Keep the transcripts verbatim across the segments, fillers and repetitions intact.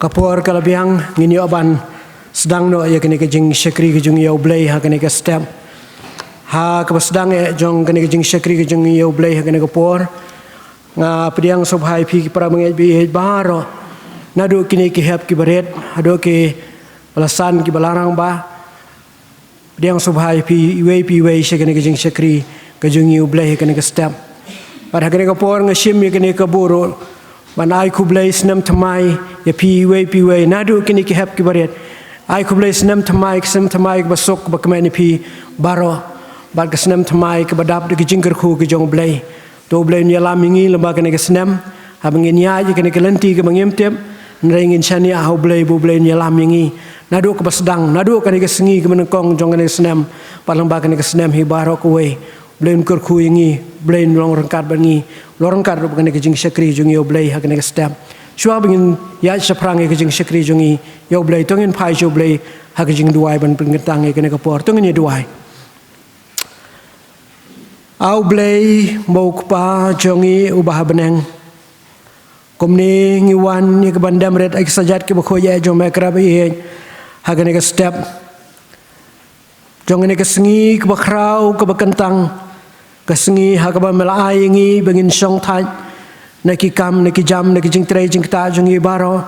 Ka por ka la biang, ngin ïoh ban sdang noh ïa kane ka jingshakri ka jong ngi ïa U Blei ha kane ka step. Ha kaba sdang eh jong kane ka jingshakri ka jong ngi ïa U Blei ha kane ka por, nga pdiang sngewbha ïa phi ki para bangeit ba ïeit baroh, naduh kine ki hep kiba rit haduh kiba la san, kiba la rangbah. Pdiang sngewbha ïa phi iwei pa iwei sha kane ka jingshakri ka jong ngi ïa U Blei ha kane ka step. Bad ha kane ka por nga shim ïa kane ka buhrieh ban ai khublei snem thymmai ïa phi iwei pa iwei naduh kine ki hep kiba rit. Ai khublei snem thymmai, ka snem thymmai kaba suk kaba kmen ïa phi baroh, bad ka snem thymmai kaba dap da ka jingkyrkhu ka jong U Blei. To U Blei un ïalam ïa ngi lyngba kane ka snem, haba ngin ïaid ïa kane ka lynti kaba ngim tip, hynrei ngin shaniah ha U Blei ba U Blei un ïalam ïa ngi naduh kaba sdang, naduh kane ka sngi kaba nyngkong jong kane ka snem, bad lyngba kane ka snem hi baroh kawei. U Blei un kyrkhu ïa ngi, U Blei un long ryngkat bad ngi, long ryngkat ruh bad kane ka jingshakri jong ngi ïa U Blei ha kane ka step. Shuwa ba ngin ïaid shaphrang ïa ka jingshakri jong ngi ïa U Blei, to ngin phai sha U Blei ha ka jingduwai ban pynkyntang ïa kane ka por. To ngin ïa duwai. A U Blei, mo U Kpa jong ngi uba ha bneng, kumne ngi wan ïa ka ban dem rit ïa ki kjat kiba khuid eh jong me, ko Trai ba ïeit, ha kane ka step jong kane ka sngi kaba khraw kaba kyntang, ka sngi ha kaba me la ai ïa ngi ba ngin shongthait na ki kam, na ki jam, na ki jingtrei jingktah jong ngi baroh,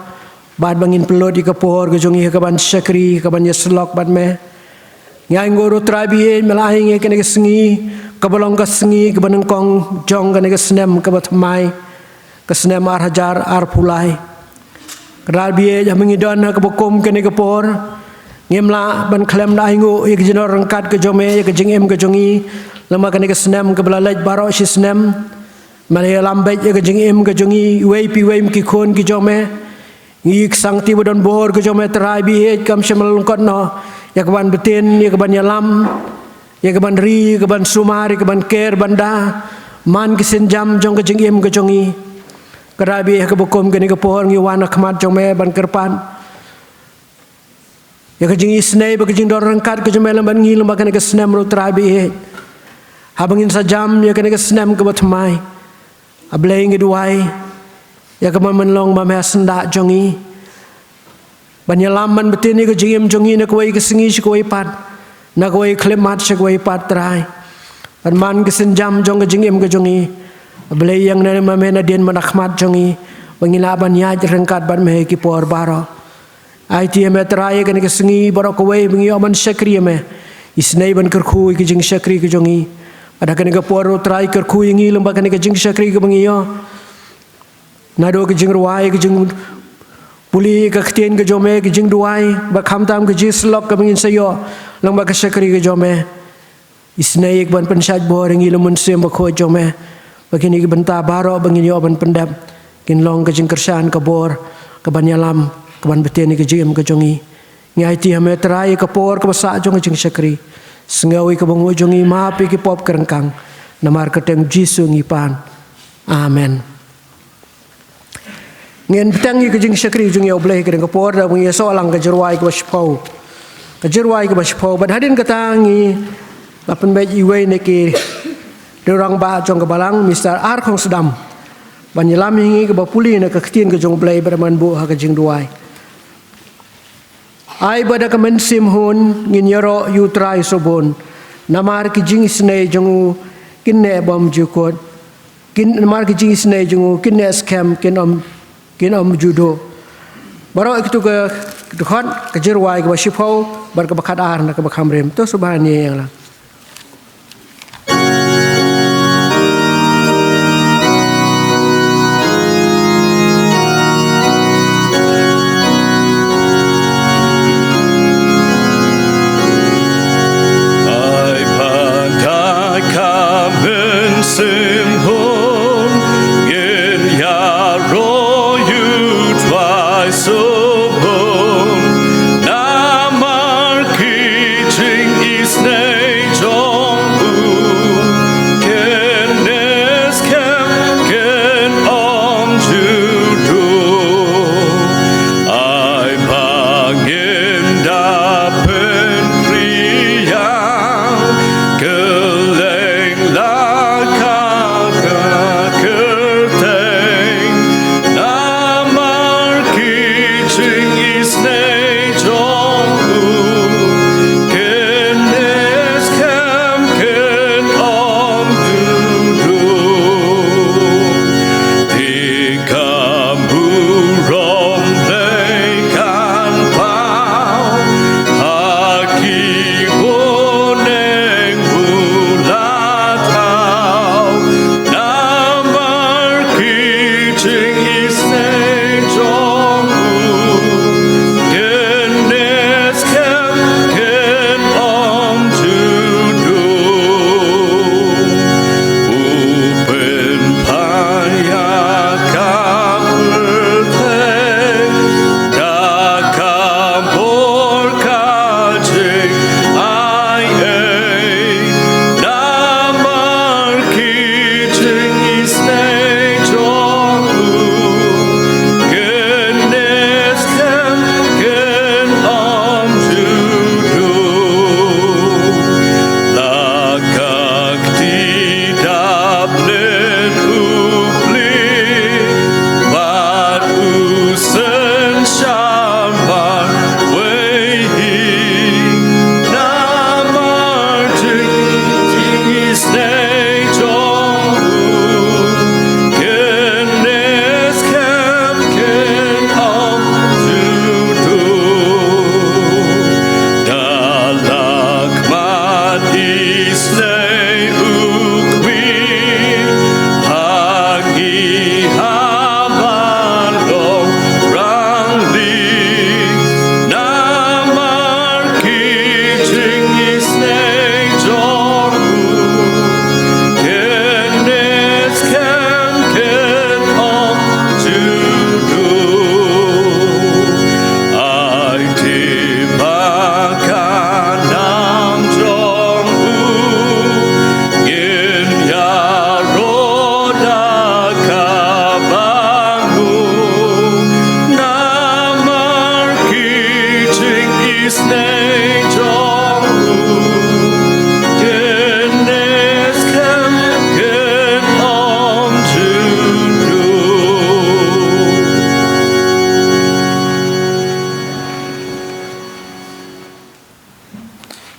bad ba ngin pynlut ïa ka por ka jong ngi ha ka ban shakri, ha ka ban ïasyllok bad me. Ngi ainguh ruh Trai ba ïeit, me la ai ïa ngi kane ka sngi kaba long ka sngi kaba nyngkong jong kane ka snem kaba thymmai, ka snem ar hajar arphew lai. Ko Trai ba ïeit, haba ngi don ha kaba kum kane ka por, ngim lah ban khlem da ainguh ïa ka jingdon ryngkat ka jong me ïa ka jingim ka jong ngi lyngba kane ka snem kaba la leit baroh shi snem. Me la ïalam beit ïa ka jingim ka jong ngi iwei pa iwei ki khun ki jong me. Ngi ïa ka sangti ba don bor ka jong me Trai ba ïeit, kam shym la lyngkot noh ïa ka ban btin, ïa ka ban ïalam, ïa ka ban ri, ïa ka ban sumar, ïa ka ban ker ban da man ki sienjam jong ka jingim ka jong ngi. Ko Trai ba ïeit, ha kaba kum kane ka por ngi wan ha khmat jong me ban kyrpad ïa ka jingisynei bad ka jingdon ryngkat ka jong me lem bad ngi lyngba kane ka snem ruh Trai ba ïeit. Haba ngin sa jam ïa kane ka snem kaba thymmai, A Blei, ngi duwai ïa ka ban pynlong ba me syndah jong ngi, ban ïalam ban btin ïa ka jingim jong ngi na kawei ka sngi sha kawei pat, na kawei ka khyllipmat sha kawei pat Trai. Ban man ki sienjam jong ka jingim ka jong ngi, A Blei, ïeng ne ma me nadien man ha khmat jong ngi, ba ngin lah ban ïaid ryngkat bad me ha ki por baroh. Aiti ha me Trai ïa kane ka sngi baroh kawei ba ngi ïoh ban shakri ïa me. Isynei ban kyrkhu ïa ka jingshakri ka jong ngi. Bad ha kane ka por ruh Trai, kyrkhu ïa ngi lyngba kane ka jingshakri kaba ngi ïoh, naduh ka jingrwai, ka jingpule ïa ka ktien ka jong me, ka jingduwai, bad khamtam ka jingsyllok kaba ngin sa ïoh lyngba ka shakri ka jong me. Isynei ïa ka ban pynshait bor ïa ngi da U Mynsiem Bakhuid jong me, ba kine ki bynta baroh ba ngin ïoh ban pyndep kin long ka jingkyrshan, ka bor, ka ban ïalam, ka ban btin ïa ka jingim ka jong ngi. Ngi aiti ha me Trai ïa ka por kaba sah jong ka jingshakri. Sngew ïa ka bynguh jong ngi, map ïa ki pop ki ryngkang. Namar kyrteng Jisu ngi pan. Amen. Ngin bteng ïa ka jingshakri jong ngi ïa U Blei ha kane ka por da ba ngi ïa snoh lang ka jingrwai kaba shiphew. Ka jingrwai kaba shiphew, bad hadien kata ngi la pynbeit iwei na ki rangbah jong ka balang, Mister R. Khongsdam, ban ïalam ïa ngi kaba pule na ka ktien ka jong U Blei, bad ban buh ha ka jingduwai. Ai ba da ka mynsiem hun ngin ïaroh ïa U Trai Sobun, namar ki jingisynei jong u kin neh bymjukut, kin, namar ki jingisynei jong u kin neh skhem, kin ym, kin ym ju duh. Baroh kito ki dkhot, ka jingrwai kaba shiphew, bad kaba khatar na kaba kham rim. To sngewbha ngi ïeng lang. Ai ba da ka mynsiem hun ngin ïaroh ïa U Trai Sobun, namar ki jingisynei Nei jong u, kynnes kem ken ong jun jun.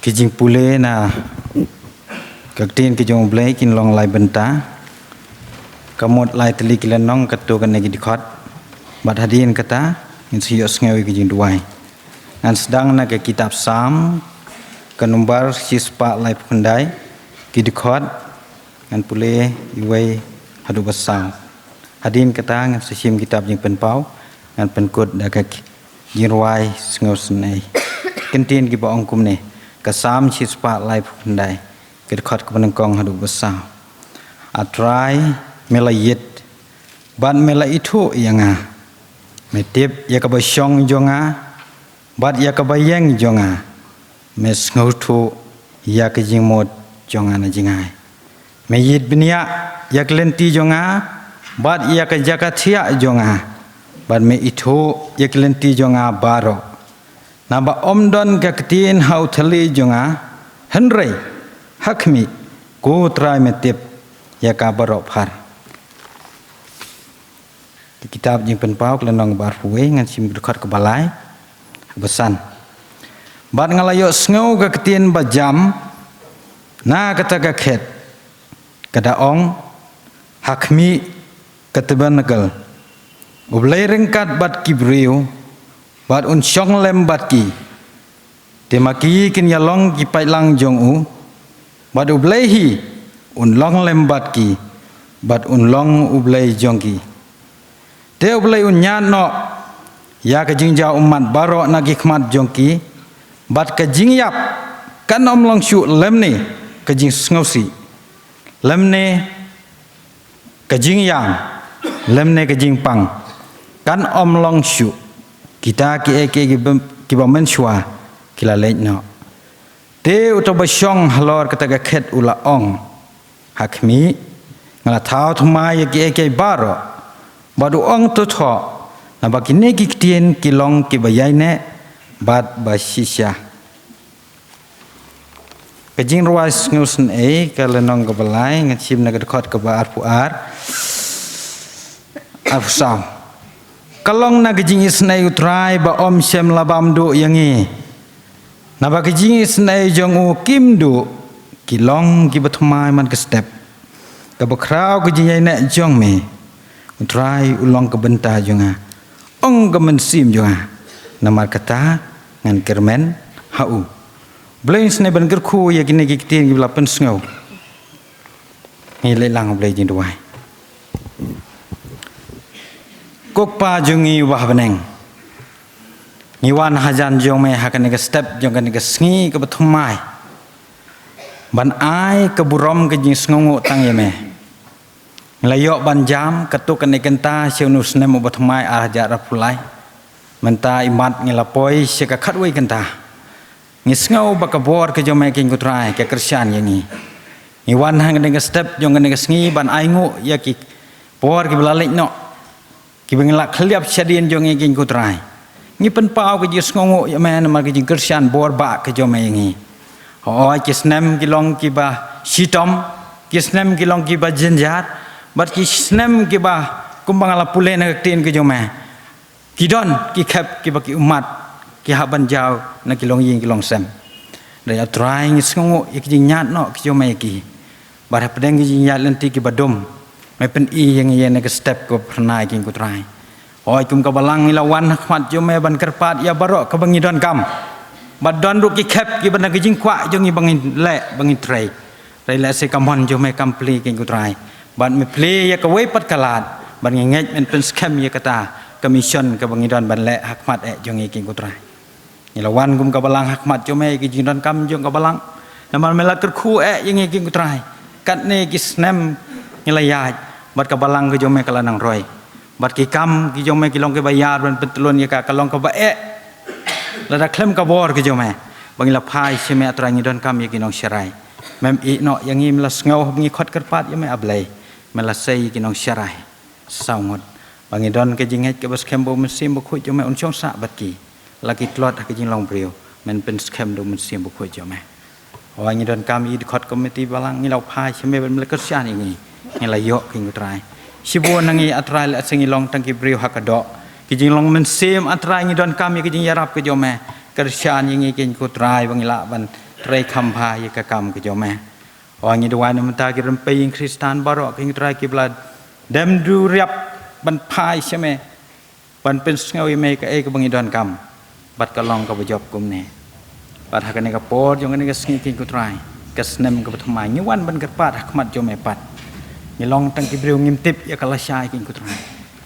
Ki jingpule na ka ktien ka jong U Blei kin long lai bynta. Ka mut lai tylli ki lynnong katto katne ki dkhot. Bad hadien kata ngin sa ïohsngew ïa ki jingduwai. Ngan sdang na ka kitab Salm, ka nombar shispah laiphew khyndai, ki dkhot ngan pule iwei haduh ba saw. Hadien kata ngan sa shim kitab Jingpynpaw, ngan pynkut da ka ki-, jingrwai sngewsynei. Ki kyntien kiba ong kumne, ka Salm shispah laiphew khyndai, ki dkhot kaba nyngkong haduh ba saw. A Trai, me la ïit, bad me la ithuh ïa nga. Me tip ïa kaba shong jong nga, bad ïa kaba ïeng jong nga. Me sngewthuh ïa ka jingmut jong nga na jngai. Me ïit bniah ïa ka lynti jong nga, bad ïa ka jaka thiah jong nga, bad me ithuh ïa ka lynti jong nga baroh. Naba ym don ka ktien ha u thylli jong nga, hynrei ha khmih, ko Trai me tip ïa ka baroh phar. Ka kitab Jingpynpaw ka lynnong ba arphew wei, ngan shim ka dkhot kaba lai, ba san. Bad nga la ïohsngew ka ktien ba jam na kata ka khet, ka da ong, ha khmih ka tabernacle, U Blei ryngkat bad ki briew, bad un shong lem bad ki. Te ma ki kin ïalong ki paidlang jong u, bad U Blei hi un long lem bad ki, bad un long U Blei jong ki. Te U Blei un ñiad noh ïa ka jingjaw ummat baroh na ki khmat jong ki, bad ka jingïap kan ym long shuh lymne ka jingsngewsih, lymne ka jingïam, lymne ka jingpang, kan ym long shuh. Kita kiei kiei kiba, kiba mynshuwa ki la leit noh. Te uta uba shong halor kata ka khet u la ong, ha khmih, nga la thaw thymmai ïa kiei kiei baroh. Bad u ong, to thoh, naba kine ki ktien ki long kiba ïaineh bad ba shisha. Ka jingrwai sngewsynei, ka lynnong kaba lai, ngan shim na ka dkhot kaba arphew ar, arphew saw. Ka long na ka jingisynei U Trai ba ym shym la bam duh ïa ngi. Naba ka jingisynei jong u kim duh, ki long kiba thymmai man ka step. Kaba khraw ka jingïaineh jong me. U Trai u long ka bynta jong nga, ong ka mynsiem jong nga. Namar kata ngan kyrmen ha u. Blei, ngi sngewbha ban kyrkhu ïa kine ki ktien kiba la pynsngew. Ngi leit lang, Blei, jingduwai. Ko Kpa jong ngi uba ha bneng, ngi wan hajan jong me ha kane ka step jong kane ka sngi kaba thymmai, ban ai ka burom ka jingsngewnguh tang ïa me. Ngi la ïoh ban jam katto katne kynta sha une u snem uba thymmai ar hajar arphew lai. Mynta imat ngi la poi sha ka khatwei kynta. Ngi sngew ba ka bor ka jong me, ko Trai, ka kyrshan ïa ngi. Ngi wan ha kane ka step jong kane ka sngi ban ainguh ïa ki por kiba la leit noh, kiba ngi la khylliap shadien jong ngi, ko Trai. Ngi pynpaw ka jingsngewnguh ïa me namar ka jingkyrshan bor ba ka jong me ïa ngi. Hooid, ki snem ki long kiba shitom, ki snem ki long kiba jynjar, bad ki snem kiba, kumba nga la pule na ka ktien ka jong me, ki don ki khep kiba ki ummat ki hap ban jaw na ki longïing ki longsem. Hynrei, ko Trai, ngi sngewnguh ïa ki jingñiad noh ki jong me ïa ki. Bad hapdeng ki jingïaid lynti kiba dum, me pyni ïa ngi ïa kane ka step kaba phyrnai, ko Trai. Hooid, kum ka Balang ngi la wan ha khmat jong me ban kyrpad ïa baroh kaba ngi donkam. Bad don ruh ki khep kiba na ka jingkwah jong ngi ba ngin leh, ba ngin trei. Hynrei lehse ka mon jong me kam plie, ko Trai. Bad me plie ïa kawei pat ka lad, bad ngi ngeit men pynskhem ïa kata ka mission kaba ngi don ban leh ha khmat eh jong ngi, ko Trai. Ngi la wan kum ka Balang ha khmat jong me ïa ki jingdonkam jong ka Balang. Namar me la kyrkhu eh ïa ngi, ko Trai. Katne ki snem ngi la ïaid, bad ka Balang ka jong me ka la nang roi. Bad ki kam ki jong me ki long kiba ïar ban pyntlun ïa ka, ka long kaba eh. Lada khlem ka bor ka jong me, ba ngi la phai sha me, ko Trai, ngi donkam ïa ki nongsharai. Mem ïehnoh ïa ngi, me la sngew ba ngi khot kyrpad ïa me, A Blei. Me la sei ïa ki nongsharai saw ngut. Ba ngi don ka jingngeit kaba skhem ba u Mynsiem Bakhuid jong me un shong sah bad ki, la ki tlot ha ka jinglong briew. Men pynskhem da u Mynsiem Bakhuid jong me. Haba ngi donkam ïa ki dkhot komiti balang, ngi la phai sha me ban me la kyrshan ïa ngi. Ngi la ïoh, ko Trai. Shibun na ngi, A Trai, la seng ngi long tang ki briew ha ka doh. Ki jinglong mynsiem, A Trai, ngi donkam ïa ki jingïarap ka jong me. Kyrshan ïa ngi, ko Trai, ba ngi lah ban trei kham bha ïa ka kam ka jong me. Haba ngi duwai na bynta ki rympei ïing Khristan baroh, ko Trai, kiba la dem duriap ban phai sha me. Ban pynsngew ïa me kaei kaba ngi donkam. Bad ka long kaba jop kumne. Bad ha kane ka por jong kane ka sngi, ko Trai, ka snem kaba thymmai, ngi wan ban kyrpad ha khmat jong me pat. Ngi long tang ki briew, ngim tip ïa ka lashai, ko Trai.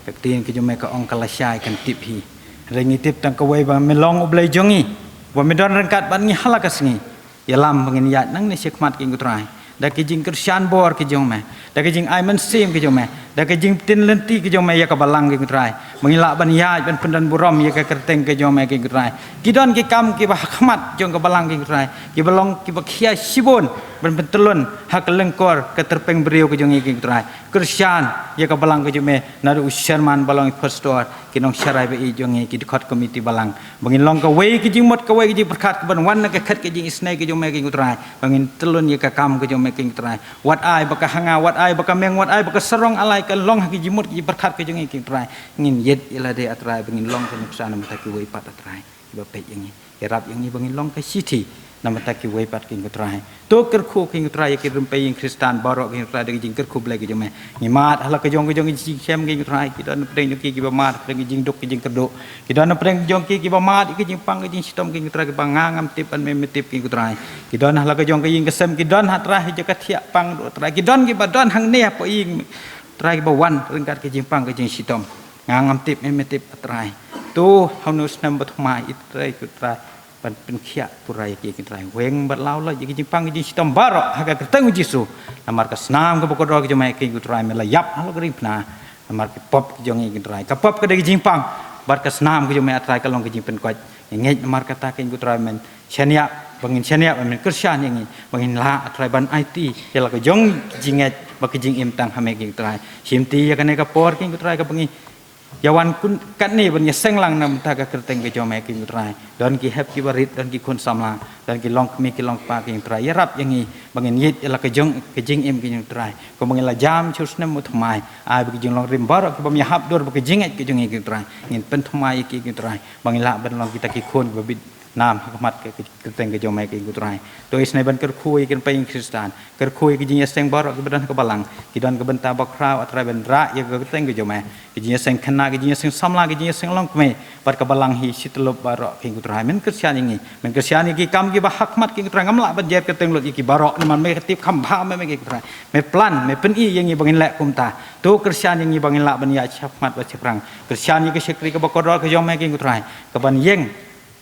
Ka ktien ka jong me ka ong ka lashai kan tip hi. Hynrei ngi tip tang kawei ba me long U Blei jong ngi. Ba me don ryngkat bad ngi ha la ka sngi. Ïalam ba ngin ïaid nangne shakhmat, ko Trai. Da ki jingkyrshan bor ki jong me. Da ki jingai mynsiem ki jong me. Da ki jingpyntip lynti ki jong me ïa ka balang, ko Trai. Ba ngin lah ban ïaid ban pyndon burom ïa ka kyrteng ka jong me, ko Trai. Ki don ki kam kiba ha khmat jong ka balang, ko Trai. Kiba long kiba khia shibun ban pyntyllun ha ka lyngkor ka tyrpeng briew ka jong ngi, ko Trai. Kyrshan ïa ka balang ka jong me, naduh u chairman, balang, pastor, ki nongsharai ba-ïeit jong ngi, ki dkhot komiti balang. Ba ngin long kawei ka jingmut, kawei ka jingpyrkhat, kaban wan na ka khet ka jingisynei ka jong me, ko Trai. Ba ngin tyllun ïa ka kam ka jong me, ko Trai. Wat ai ba ka hanga, wat ai ba ka meng, wat ai ba ka sarong, A Trai, kan long ha ka jingmut ka jingpyrkhat ka jong ngi, ko Trai. Ngin ïeit ïa lade, A Trai, ba ngin long ka nuksa na bynta kiwei pat, A Trai. Kiba peit ïa ngi. Ïarap ïa ngi ba ngin long ka shithi na bynta kiwei pat, ko Trai. To kyrkhu, ko Trai, ïa ki rympei ïing Khristan baroh, ko Trai, da ki jingkyrkhu Blei ki jong me. Ngi mad ha la ka jong ka jong ki jingshem, ko Trai. Ki don napdeng jong ki kiba mad, napdeng ki jingduk ki jingkyrduh. Ki don napdeng jong ki kiba mad ïa ki jingpang ki jingshitom, ko Trai, kiba nga ngam tip, ban me me tip, ko Trai. Ki don ha la ka jong ka ïing ka sem, ki don, A Trai, ha jaka thiah pang duh, A Trai. Ki don kiba don hangne hapoh ïing, A Trai, kiba wan ryngkat ki jingpang ki jingshitom. Nga ngam tip, me me tip, A Trai. To ha une u snem ba thymmai, A Trai, ko Trai, ban pynkhiah pura ïa ki, ko Trai. Weng bad law lait ïa ki jingpang ki jingshitom baroh ha ka kyrteng U Jisu. Namar ka snam kaba kordor ka jong me, ko Trai, me la ïap halor ka ri bneng. Namar ki pop ki jong ngi, ko Trai. Ka pop ka dei ka jingpang. Bad ka snam ka jong me, A Trai, ka long ka jingpynkoit. Ngi ngeit namar kata, ko Trai, men shaniah, ba ngin shaniah, ba men kyrshan ïa ngi, ba ngin lah, A Trai, ban aiti ïa la ka jong ki jingngeit bad ki jingim tang ha me, ko Trai. Shimti ïa kane ka por, ko Trai, kaba ngi ïa wan katne ban ïaseng lang na bynta ka kyrteng ka jong me, ko Trai. Don ki hep kiba rit, don ki khun samla, don ki longkmie ki longkpa, ko Trai. Ïarap ïa ngi ba ngin ïeit ïa la ka jong ka jingim, ko Trai. Kumba ngi la jam sha u snem u thymmai, ai ba ki jinglong rim baroh ki bym ïahap dur bad ka jingngeit ka jong ngi, ko Trai. Ngin pynthymmai ïa ki, ko Trai. Ba ngin lah ban long kita ki khun kiba bit nam ha khmat ka, ka kyrteng ka jong me, ko Trai. To isynei ban kyrkhu ïa ki rympei ïing Khristan. Kyrkhu ïa ki jingïaseng baroh kiba don ha ka balang. Ki don ka bynta bakhraw, A Trai, ban rah ïa ka kyrteng ka jong me. Ki jingïaseng khynnah, ki jingïaseng samla, ki jingïaseng longkmie. Bad ka balang hi shi tyllup baroh, ko Trai. Men kyrshan ïa ngi. Men kyrshan ïa ki kam kiba ha khmat, ko Trai. Ngam lah ban jer kyrteng lut ïa ki baroh. Namar me ka tip kham bha me, ko Trai. Me plan, me pyni ïa ngi ba ngin leh kumta. To kyrshan ïa ngi ba ngin lah ban ïaid shakhmat bad shaphrang. Kyrshan ïa ka shakri kaba kordor ka jong me, ko Trai. Kaban ïeng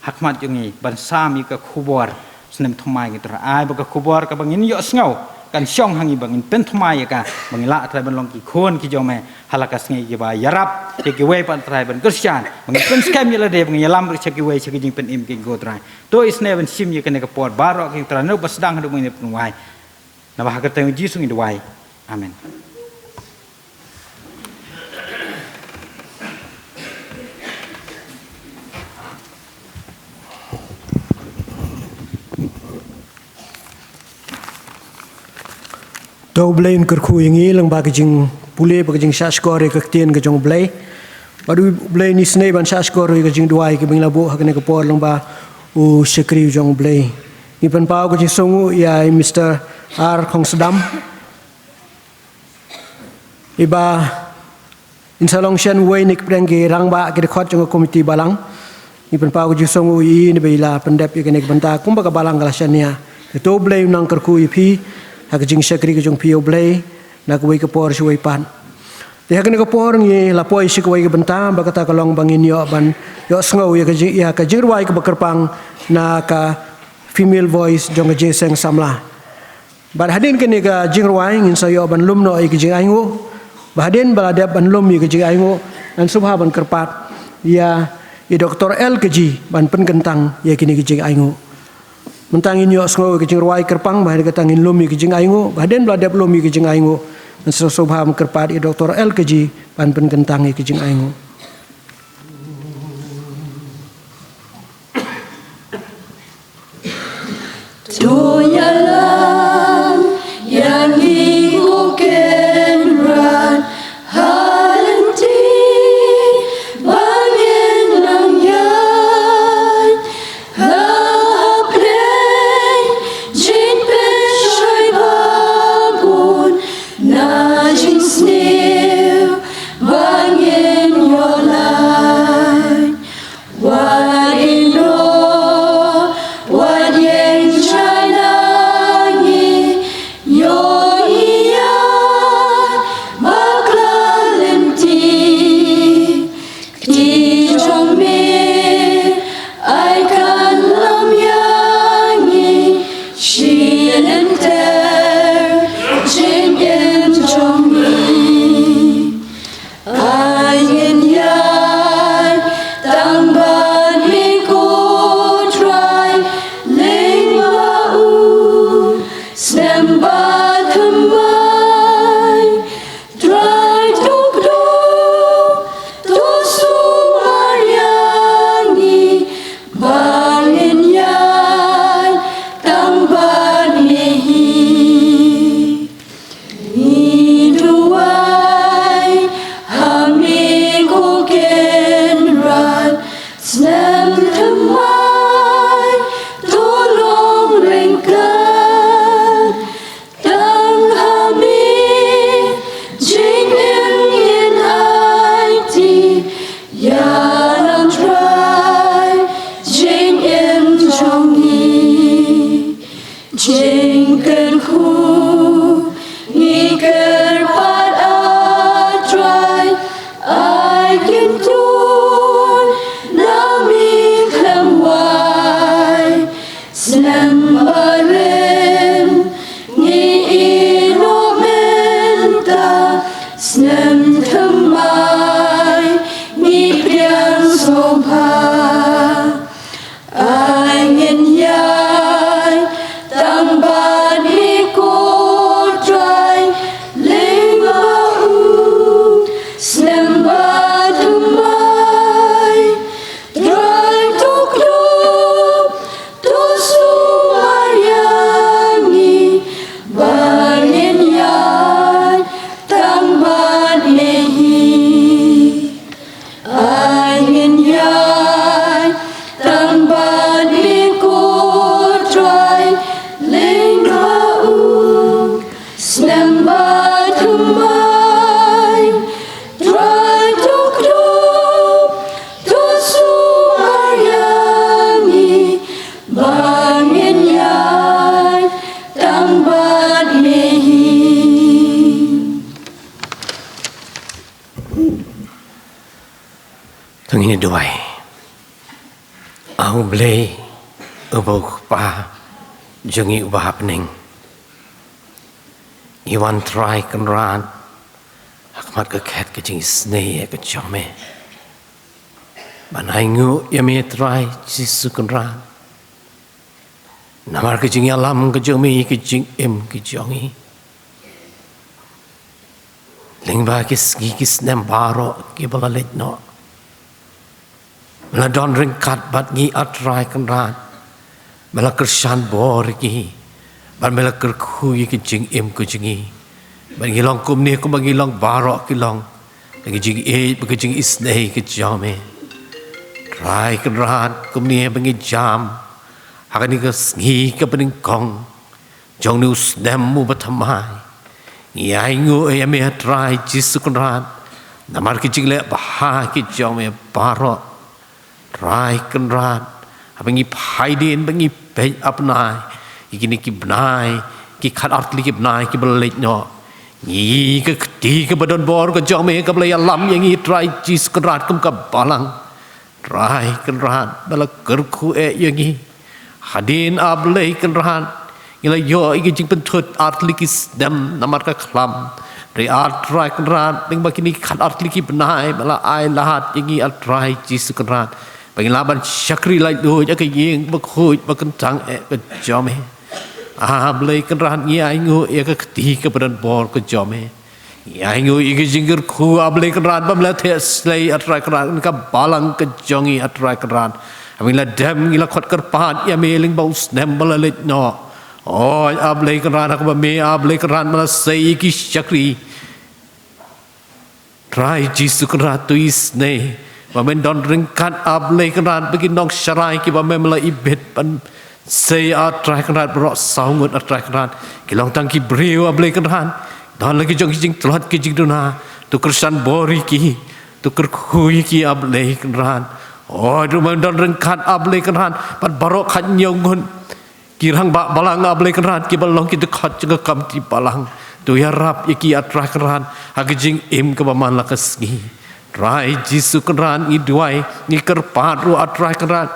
ha khmat jong ngi, ban sam ïa ka khubor snem thymmai, ko Trai. Ai ba ka khubor kaba ngin ïohsngew kan shong ha ngi, ba ngin pynthymmai ïa ka, ba ngin lah, A Trai, ban long ki khun ki jong me ha la ka sngi, kiba ïarap ïa kiwei pat, A Trai, ban kyrshan, ba ngin pynskhem ïa lade, ba ngin ïalam ruh sha kiwei sha ki jingpynim, ko Trai. To isynei ban shim ïa kane ka por baroh, ko Trai, naduh ba sdang haduh ba ngin ïa pynwai. Naba ha ka kyrteng U Jisu ngi duwai. Amen. To U Blei un kyrkhu ïa ngi lyngba ka jingpule bad ka jingshahshkor ïa ka ktien ka jong U Blei. Bad U Blei un isynei ban shahshkor ïa ka jingduwai kaba ngi la buh ha kane ka por lyngba u shakri u jong U Blei. Ngi pynpaw ka jingsngewnguh ïa i Mister R Khongsdam. Iba in sa long shen uwei na ki pdeng ki rangbah ki dkhot jong ka komiti balang. Ngi pynpaw ka jingsngewnguh ïa i naba i la pyndep ïa kane ka bynta kumba ka balang ka la shaniah. Te to U Blei un nang kyrkhu ïa phi ha ka jingshakri ka jong phi, ïa U Blei, na kawei ka por sha kawei pat. Te ha kane ka por ngi la poi sha kawei ka bynta ba kata ka long ba ngin ïoh ban ïohsngew ïa ka jing, ïa ka jingrwai kaba kyrpang na ka female voice jong ka Jingïaseng Samla. Bad hadien kane ka jingrwai ngin sa ïoh ban lum noh ïa ka jingainguh. Bad hadien ba la dep ban lum ïa ka jingainguh, ngan sngewbha ban kyrpad ïa i Doktor L K G ban pynkyntang ïa kine ki jingainguh. Mynta ngin ïohsngew ïa ka jingrwai kyrpang, bad hadien kata ngin lum ïa ka jingainguh. Bad hadien ba la dep lum ïa ka jingainguh, ngan sngewbha ban kyrpad ïa i Doktor L K G ban pynkyntang ïa ka jingainguh. To ïalam ïa ngi ko Kynrad ha lynti ba ngin nang ïaid, ha pdeng jingpynshoi ba bun na jingsniew ba ngin ïoh lait. Wat ïehnoh, wat ïeng shai na ngi, ïoh ïa bakla lynti. Kti jong me ai kan lam ïa ngi, shi lynter jingim jong ngi. Ai ngin ïaid tang bad me ko Trai, lyngba u snem bad thymmai. Trai to kdup, to sumar ïa ngi, ba ngin ïaid tang bad me hi. Ngi duwai ha me ko Kynrad, snem thymmai to long ryngkat. Tang ha me jingim ngin aiti, ïalam Trai jingim jong ngi. Jingkyrkhu ngi kyrpad, ah Trai, ai kin tun na me khlem wai. Snem barim ngi ïehnoh mynta, snem thymmai ngi pdiang sngewbha. Ai ngin ïaid tang bad me ko Trai, lyngba u snem bad thymmai. Trai to kdup, to sumar ïa ngi, ba ngin ïaid tang bad me hi. Ai ngin ïaid tang bad me ko Trai, lyngba u snem bad thymmai. Trai to kdup, to sumar ïa ngi, ba ngin ïaid tang bad me hi. To ngin ïa duwai. Ah U Blei, uba U Kpa jong ngi uba ha bneng, ngi wan Trai Kynrad ha khmat ka khet ka jingisynei ka jong me, ban ainguh ïa me Trai Jisu Kynrad. Namar ka jingïalam ka jong me ïa ka jingim ka jong ngi lyngba ki sngi ki snem baroh kiba la leit noh, me la don ryngkat bad ngi, ah Trai Kynrad. Me la kyrshan bor ïa ngi, bad me la kyrkhu ïa ka jingim ka jong ngi, bad ngi long kumne kumba ngi long baroh ki long, da ka jingïeit bad ka jingisynei ka jong me. Trai Kynrad, kumne ba ngi jam ha kane ka sngi kaba nyngkong jong une u snem uba thymmai, ngi ainguh ïa me Trai Jisu Kynrad, namar ki jingleh bha ki jong me baroh. Trai Kynrad, haba ngi phai dien, ba ngi peit, ah, bnai, ïa kine ki bnai, ki khatar tylli ki bnai kiba la leit noh, ngi ïohi ka kti kaba donbor ka jong me kaba la ïalam ïa ngi, Trai Jisu Kynrad, kum ka balang. Trai Kynrad, ba la kyrkhu eh ïa ngi. Hadien, ah Blei Kynrad, ngi la ïoh ïa ki jingpynthut ar tylli ki snem namar ka khlam. Hynrei, ah Trai Kynrad, lyngba kine ki khatar tylli ki bnai ba la ai lad ïa ngi, ah Trai Jisu Kynrad, ba ngi lah ban shakri laitluid ha ka ïing bakhuid bakyntang eh ka jong me. Ah Blei Kynrad, ngi ainguh ïa ka kti kaba donbor ka jong me. Ngi ainguh ïa ka jingkyrkhu, ah Blei Kynrad, ba me la theh slei, ah Trai Kynrad, na ka balang ka jong ngi, ah Trai Kynrad. Haba ngi la dem, ngi la khot kyrpad ïa me lyngba u snem ba la leit noh. Oi, A Blei Kynrad, ha kaba me, A Blei Kynrad, me la sei ïa ki shakri. Trai Jisu Kynrad, to isynei ba men don ryngkat, A Blei Kynrad, bad ki nongsharai kiba me la ibit ban sei, A Trai Kynrad, baroh saw ngut, A Trai Kynrad, ki long tang ki briew, A Blei Kynrad. Don la ki jong ki jingtlot, ki jingduna, to kyrshan bor ïa ki, to kyrkhu ïa ki, A Blei Kynrad. Oi, to men don ryngkat, A Blei Kynrad, bad baroh khathynñiew ngut ki rangbah balang, A Blei Kynrad, kiba long ki dkhot jong ka komiti balang. To ïarap ïa ki, A Trai Kynrad, ha ka jingim kaba man la ka sngi. Trai Jisu Kynrad, ngi duwai, ngi kyrpad ruh, A Trai Kynrad,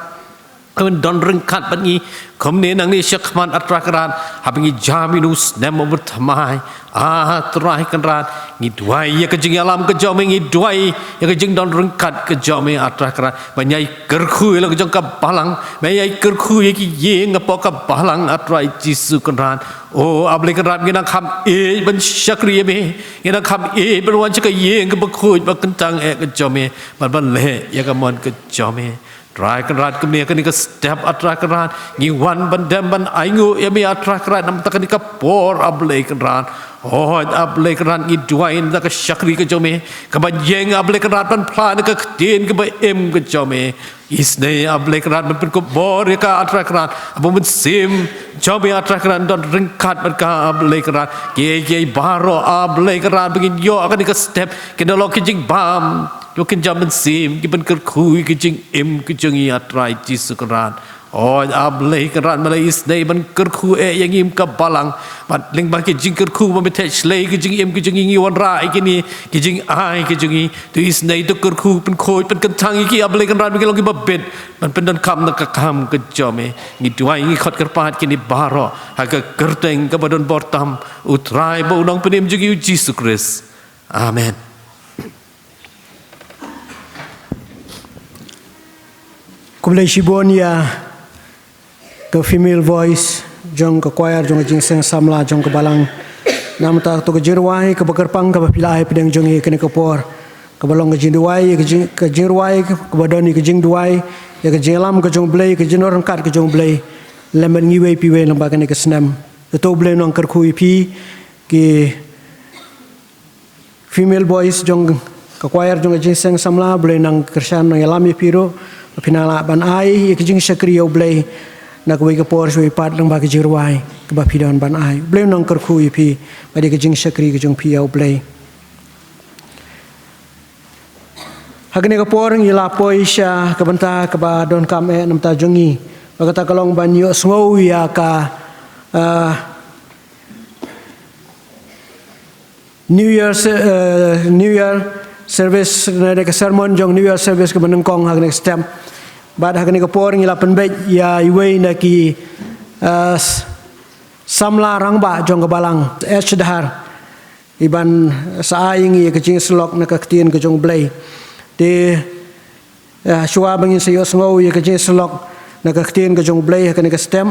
to men don ryngkat bad ngi kumne nangne shakhmat, A Trai Kynrad, haba ngi jam ïa une u snem uba thymmai. A Trai Kynrad, ngi duwai ïa ka jingïalam ka jong me, ngi duwai ïa ka jingdon ryngkat ka jong me, A Trai Kynrad, ban ïai kyrkhu ïa la ka jong ka balang, ban ïai kyrkhu ïa ki ïing hapoh ka balang, A Trai Jisu Kynrad. O A Blei Kynrad, ngi nang kham ïeit ban shakri ïa me, ngi nang kham ïeit ban wan sha ka ïing kaba khuid ba kyntang eh ka jong me, ban ban leh ïa ka mon ka jong me. Trai Kynrad, kumne ha kane ka step, A Trai Kynrad, ngi wan ban dem ban ainguh ïa me, A Trai Kynrad, namar kane ka por, A Blei Kynrad. Oi, A Blei Kynrad, ngi duwai namar ka shakri ka jong me, kaba ïeng, A Blei Kynrad, ban phla na ka ktien kaba im ka jong me. Isynei, A Blei Kynrad, ban pynkup bor ïa ka, A Trai Kynrad, haba u Mynsiem jong me, A Trai Kynrad, don ryngkat bad ka, A Blei Kynrad. Kiei kiei baroh, A Blei Kynrad, ba ngin ïoh ha kane ka step, kin da long ki jingbam, ïoh kin jam mynsiem, ki ban kyrkhu ïa ka jingim ka jong ngi, A Trai Jisu Kynrad. Oi, A Blei Kynrad, me la isynei ban kyrkhu eh ïa ngi kum ka balang. Bad lyngba ki jingkyrkhu ba me theh shlei ka jingim ka jong ngi, ngi wanrah ïa kine ki jingai ka jong ngi. To isynei, to kyrkhu, pynkhuid, pynkyntang ïa ki, A Blei Kynrad, ba kin long kiba bit ban pyndonkam na ka kam ka jong me. Ngi duwai, ngi khot kyrpad kine baroh ha ka kyrteng kaba don bor tam, U Trai bad U Nongpynim jong ngi, U Jisu Khrist. Amen. Khublei shibun ïa ka female voice jong ka choir jong ka Jingseng Samla jong ka balang. Namar kata, to ka jingrwai kaba kyrpang kaba phi la ai hapdeng jong ngi ha kane ka por, kaba long ka jingduwai, ka jing, ka jingrwai kaba don ïa ka jingduwai, ïa ka jingïalam ka jong U Blei, ka jingdon ryngkat ka jong U Blei, lem bad ngi iwei pa iwei lyngba kane ka snem. To U Blei un nang kyrkhu ïa phi, ki female voice jong ka choir jong ka Jingseng Samla, U Blei un nang kyrshan, un nang ïalam ïa phi ruh, ba phin nang lah ban ai ïa ka jingshakri ïa U Blei na kawei ka por sha kawei pat lyngba ka jingrwai kaba phi don ban ai. U Blei un nang kyrkhu ïa phi bad ïa ka jingshakri ka jong phi ïa U Blei. Ha kane ka por ngi la poi sha ka bynta kaba donkam eh na ka bynta jong ngi, bad kata ka long ban ïohsngew ïa ka, ah, New Year se-, eh, New Year service, ne ka sermon jong New Year service kaba nyngkong ha kane ka step. Bad ha kane ka por ngi la pynbeit ïa iwei na ki, eh, s-, samla rangbah jong ka balang, H Dhar, i ban sa ai ïa ngi ka jingsyllok na ka ktien ka jong U Blei. Te, eh, shuwa ba ngin sa ïohsngew ïa ka jingsyllok na ka ktien ka jong U Blei ha kane ka step,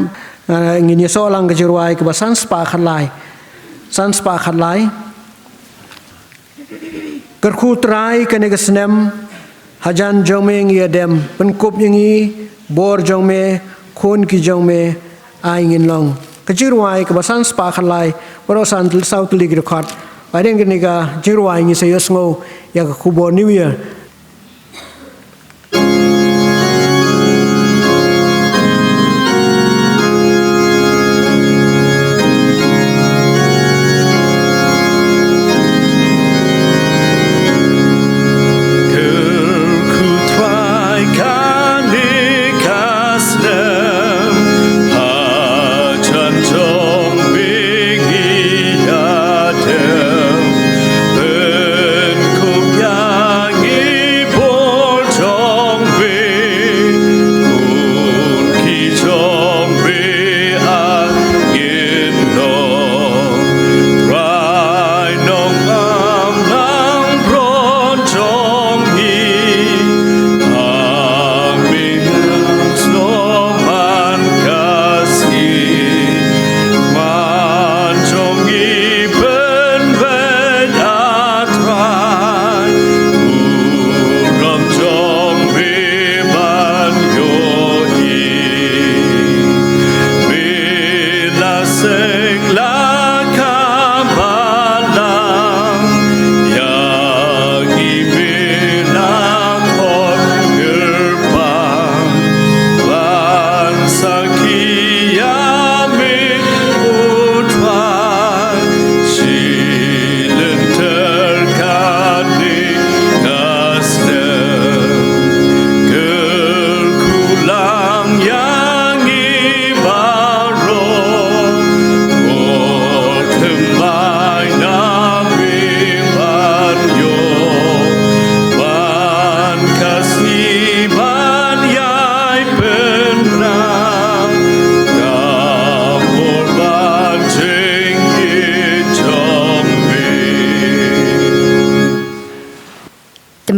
eh, ngin ïasoh lang ka jingrwai kaba san spah khatlai. San spah khatlai. Kyrkhu Trai kane ka snem, hajan jong me ngi ïa dem, pynkup ïa ngi, bor jong me, khun ki jong me, ai ngin long. Ka jingrwai kaba san spah khatlai, baroh san tylli, saw tylli ki dkhot. Hadien kane ka jingrwai ngin sa ïohsngew ïa ka khubor New Year.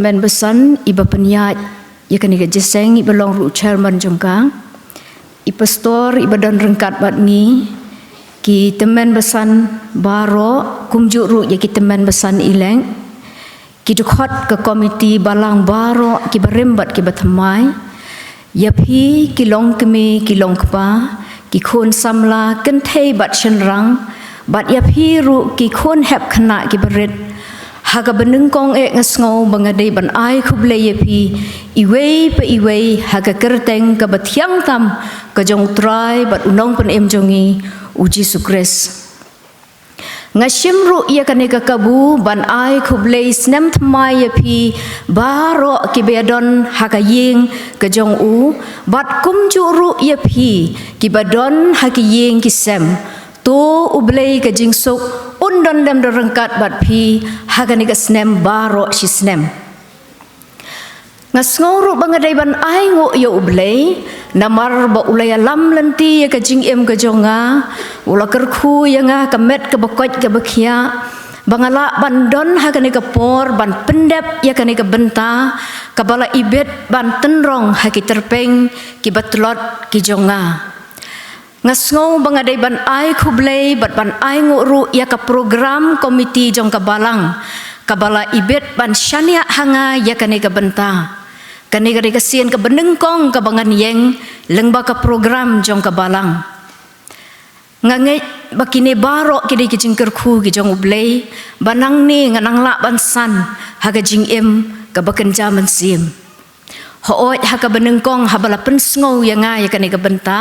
Tymmen basan iba pynïaid ïa kane ka jingïaseng, iba long ruh chairman jong ka, i pastor iba don ryngkat bad ngi, ki tymmen basan baroh, kumjuh ruh ïa ki tymmen basan ïaleng, ki dkhot ka komiti balang baroh, kiba rim bad kiba thymmai, ïa phi ki long kmie ki long kpa, ki khun samla kynthei bad shynrang, bad ïa phi ruh ki khun hep khynnah kiba rit, ha kaba nyngkong eh nga sngew ba nga dei ban ai khublei ïa phi iwei pa iwei ha ka kyrteng kaba thiang tam ka jong U Trai bad U Nongpynim jong ngi, U Jisu Khrist. Nga shim ruh ïa kane ka kabu ban ai khublei snem thymmai ïa phi baroh kiba ïadon ha ka ïing ka jong u, bad kumjuh ruh ïa phi kiba don ha ki ïing ki sem. To U Blei ka jingsuk un don lem don ryngkat bad phi ha kane ka snem baroh shi snem. Nga sngew ruh ba nga dei ban ainguh ïa U Blei, namar ba u la ïalam lynti ïa ka jingim ka jong nga, u la kyrkhu ïa nga ka met kaba koit kaba khiah, ba nga lah ban don ha kane ka por ban pyndep ïa kane ka bynta kaba la ibit ban tynrong ha ki tyrpeng kiba tlot ki jong nga. Nga sngew ba nga dei ban ai khublei bad ban ainguh ruh ïa ka program komiti jong ka balang, kaba la ibit ban shaniah ha nga ïa kane ka bynta. Kane ka dei ka sien kaba nyngkong kaba ngan ïeng lyngba ka program jong ka balang. Nga ngeit ba kine baroh ki dei ki jingkyrkhu ki jong U Blei, ba nangne nga nang lah ban san ha ka jingim kaba kynja mynsiem. Hooid, ha kaba nyngkong haba la pynsngew ïa nga ïa kane ka bynta,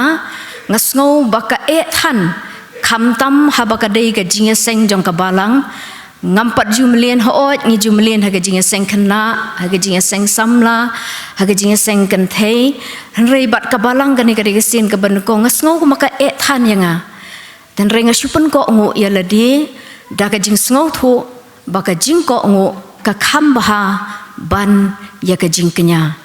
nga sngew ba ka eh than, khamtam haba ka dei ka jingïaseng jong ka balang. Ngam pat ju mlien, hooid ngi ju mlien ha ka jingïaseng khynnah, ha ka jingïaseng samla, ha ka jingïaseng kynthei. Hynrei bad ka balang kane ka dei ka sien kaba nyngkong, nga sngew kumba ka eh than ïa nga. Hynrei nga shu pynkohnguh ïa lade da ka jingsngewthuh ba ka jingkohnguh ka kham bha ban ïa ka jingkñia.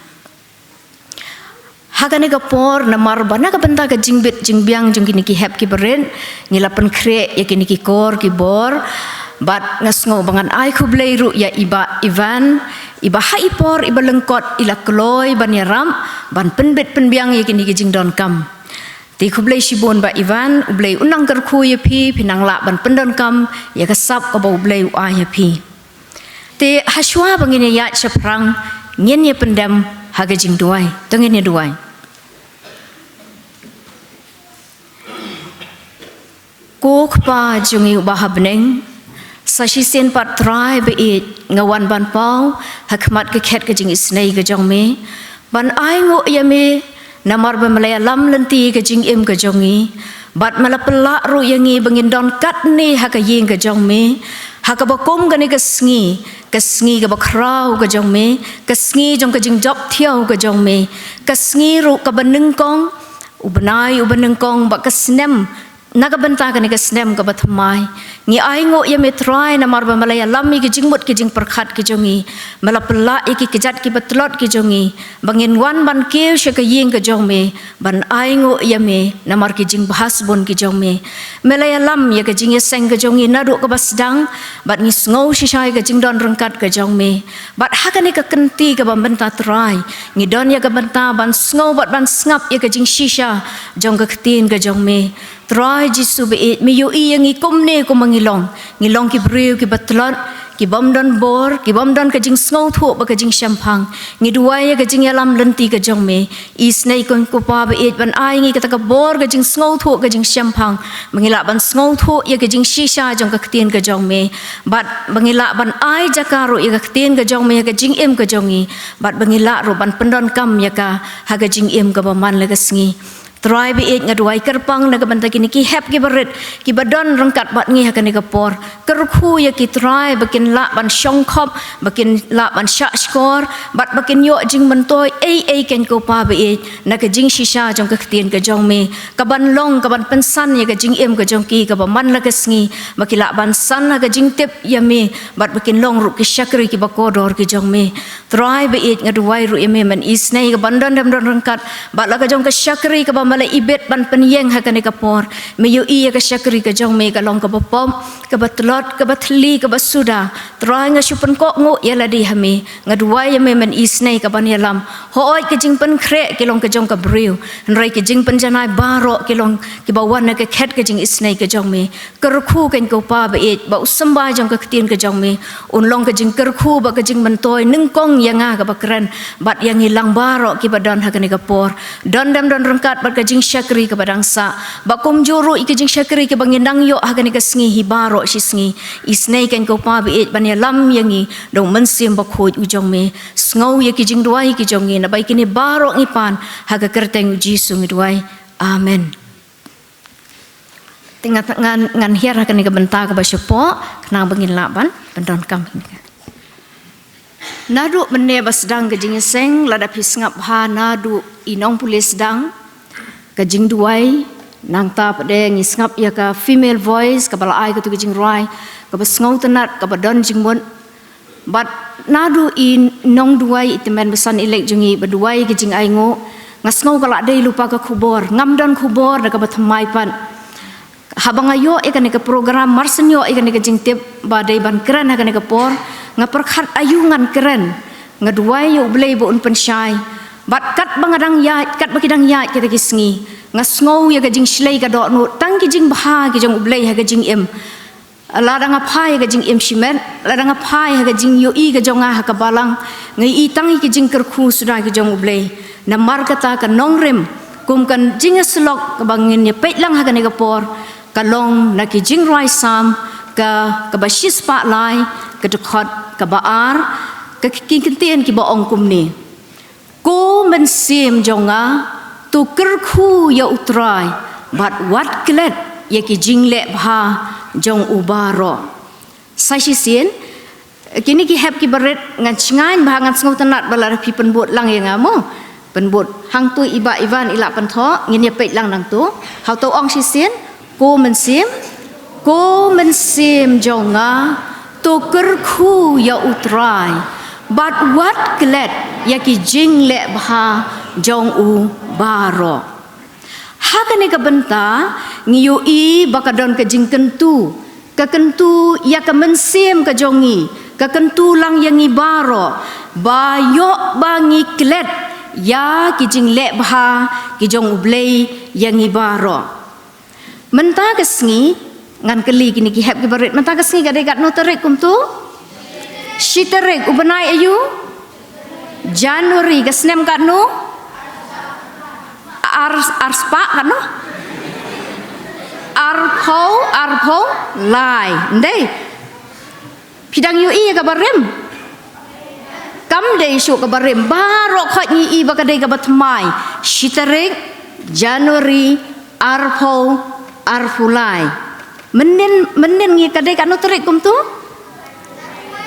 Ha kane ka por, namar ba na ka bynta ka jingbit jingbiang jong kine ki hep kiba rit, ngi la pynkhreh ïa kine ki kor ki bor, bad nga sngew ba ngan ai khublei ruh ïa i Bah Ivan, iba ha i por iba lyngkot i la kloi ban ïarap ban pynbit pynbiang ïa kine ki jingdonkam. Te khublei shibun Bah Ivan, U Blei un nang kyrkhu ïa phi, phin nang lah ban pyndonkam ïa ka sap kaba U Blei u ai ïa phi. Te hashwa ba ngin ïaid shaphrang, ngin ïa pyndem ha ka jingduwai. To ngin ïa duwai. Ko Kpa jong ngi uba ha bneng, sa shisien pat Trai baieit, nga wan ban paw ha khmat ka khet ka jingisynei ka jong me, ban ainguh ïa me, namar ba me la ïalam lynti ka jingim ka jong ngi, bad me la pynlah ruh ïa ngi ba ngin don katne ha ka ïing ka jong me, ha kaba kum kane ka sngi, ka sngi kaba khraw ka jong me, ka sngi jong ka jingjop thiaw ka jong me, ka sngi ruh kaba nyngkong, u bnai uba nyngkong bad ka snem, na ka bynta kane ka snem kaba thymmai. Ngi ainguh ïa me Trai namar ba me la ïalam ïa ki jingmut ki jingpyrkhat ki jong ngi. Me la pynlah ïa ki kjat kiba tlot ki jong ngi, ba ngin wan ban kiew sha ka ïing ka jong me, ban ainguh ïa me namar ki jingbha sbun ki jong me. Me la ïalam ïa ka jingïaseng ka jong ngi naduh kaba sdang, bad ngi sngew shisha ïa ka jingdon ryngkat ka jong me. Bad ha kane ka kynti kaba mynta Trai, ngi don ïa ka bynta ban sngew bad ban sngap ïa ka jingshisha jong ka ktien ka jong me. Trai Jisu baieit, me ïohi ïa ngi kumne kumba ngi long. Ngi long ki briew kiba tlot, ki bym don bor, ki bym don ka jingsngewthuh bad ka jingshemphang. Ngi duwai ïa ka jingïalam lynti ka jong me. Isynei ko Kpa baieit ban ai ngi kata ka bor ka jingsngewthuh ka jingshemphang. Ba ngi lah ban sngewthuh ïa ka jingshisha jong ka ktien ka jong me. Bad ba ngi lah ban ai jaka ruh ïa ka ktien ka jong me ha ka jingim ka jong ngi. Bad ba ngi lah ruh ban pyndonkam ïa ka ha ka jingim kaba man la ka sngi. Trai baieit, nga duwai kyrpang na ka bynta kine ki hep kiba rit, kiba don ryngkat bad ngi ha kane ka por. Kyrkhu ïa ki Trai ba kin lah ban shongkhop, ba kin lah ban shahshkor, bad ba kin ïoh jingmyntoi ei ei kein ko Kpa baieit, na ka jingshisha jong ka ktien ka jong me, kaban long, kaban pynsan ïa ka jingim ka jong ki kaba man la ka sngi, ba ki lah ban san ha ka jingtip ïa me, bad ba kin long ruh ki shakri kiba kordor ki jong me. Trai baieit, nga duwai ruh ïa me, men isynei kaban don dem don ryngkat bad la ka jong ka shakri kaba ba la ibit ban pynïeng ha kane ka por. Me ïohi ïa ka shakri ka jong me ka long kaba pop, kaba tlot, kaba thylli, kaba suda. Trai, nga shu pynkohnguh ïa lade ha me. Nga duwai ïa me men isynei ka ban ïalam. Hooid, ka jingpynkhreh ki long ka jong ka briew, hynrei ka jingpynjanai baroh ki long kiba wan na ka khet ka jingisynei ka jong me. Kyrkhu kein ko Pa ba ïeit ba u symbai jong ka ktien ka jong me un long ka jingkyrkhu bad ka jingmyntoi nyngkong ïa nga kaba kren bad ïa ngi lang baroh kiba don ha kane ka por. Don dem don ryngkat bad ka jingshakri kaba dang sah, bad kumjuh ruh ïa ka jingshakri kaba ngi nang ïoh ha kane ka sngi hi baroh shi sngi. Isynei kein ko Pa ba ïeit ban ïalam ïa ngi da u Mynsiem Bakhuid u jong me. Sngew ïa ki jingduwai ki jong ngi, naba ïa kine baroh ngi pan ha ka kyrteng u Jisu ngi duwai. Amen. Te ngan, ngan, ngan hiar ha kane ka bynta kaba shapoh, khnang ba ngin lah ban pyndonkam. Naduh mynne ba sdang ka jingïaseng, lada phi sngap bha naduh i nongpule sdang, ka jingduwai, nangta pat de ngi sngap ïa ka female voice, kaba la ai katu ka jingrwai kaba sngewtynnat, kaba don jingmut. Bad naduh i nongduwai, i tymmen basan i lek jong ngi ba duwai ka jingainguh, nga sngew ka la dei lypa ka khubor, ngam don khubor da kaba thymmai pat. Haba nga ïoh ïa kane ka program, mar shen ïoh ïa kane ka jingtip ba dei ban kren ha kane ka por, nga pyrkhat aïu ngan kren. Nga duwai ïa U Blei ba un pynshai. Bad katba nga dang ïaid, katba ki dang ïaid kita ki sngi, nga sngew ïa ka jingshlei ka dohnud, tang ki jingbha ki jong U Blei ha ka jingim. Lada nga phai ha ka jingim shimet, lada nga phai ha ka jingïohi ka jong nga ha ka balang, nga ïohi tang ïa ka jingkyrkhu suda ka jong U Blei. Namar kata ka nongrim kum ka jingïasyllok kaba ngin ïa peit lang ha kane ka por, ka long na ki Jingrwai Salm, ka, kaba shispah lai, ka dkhot kaba ar, ka ki, ki ktien kiba ong kumne. Ko mynsiem jong nga, to kyrkhu ïa U Trai, bad wat klet ïa ki jingleh bha jong u baroh. Sa shisien, kine ki hep kiba rit ngan shngaiñ bha, ngan sngewtynnat ba lada phi pynbud lang ïa nga mo. Pynbud hangto, i Bah Ivan i la pynthoh, ngin ïa peit lang nangto. Hato ong shisien, ko mynsiem, ko mynsiem jong nga, to kyrkhu ïa U Trai, bad wat klet ïa ki jingleh bha jong u baroh. Ha kane ka bynta, ngi ïohi ba ka don ka jingkyntu, ka kyntu ïa ka mynsiem ka jong ngi, ka kyntu lang ïa ngi baroh, ba ïoh ba ngi klet ïa ki jingleh bha ki jong U Blei ïa ngi baroh. Mynta ka sngi, ngan kylli kine ki hep kiba rit, mynta ka sngi ka dei katno tarik kumto? Shi tarik, u bnai aïu? January, ka snem katno? Ar, arspah katno? Arphew, arphew lai, ym dei? Phi dang ïohi ïa kaba rim? Kam dei shuh kaba rim, baroh khoit ngi i ba ka dei kaba thymmai. Shi tarik January arphew arphew lai. Mynnin, mynnin ngi ka dei katno tarik kumto?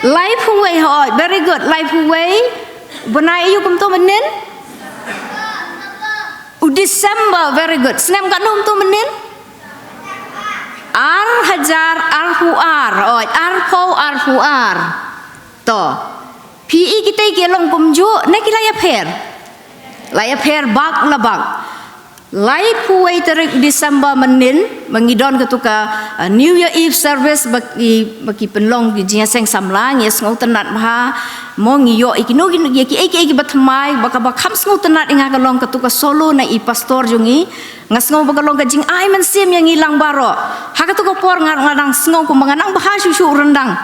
Laiphew wei, hooid, very good. Laiphew wei. Bnai aïu kumto mynnin? U December, very good. Snem katno kumto mynnin? Ar hajar arphew ar, hooid, arphew arphew ar. To. Phi i kita ki long kumjuh, ne ki la ïapher? La ïapher bak la bak. Laiphew wei tarik December mynnin, ba ngi don katu ka, uh, New Year Eve service, ba ki, ba ki pynlong ki jingïaseng samla, ngi sngewtynnat bha, mo ngi ïoh i kino kino, ïa ki, ïa ki, ïa ki ba thymmai, ba kaba kham sngewtynnat ïa nga ka long katu ka solo na i pastor jong ngi, nga sngew ba ka long ka jingai mynsiem ïa ngi lang baroh. Ha katu ka por nga, nga dang sngew kumba nga nang bha shuh shuh ryndang.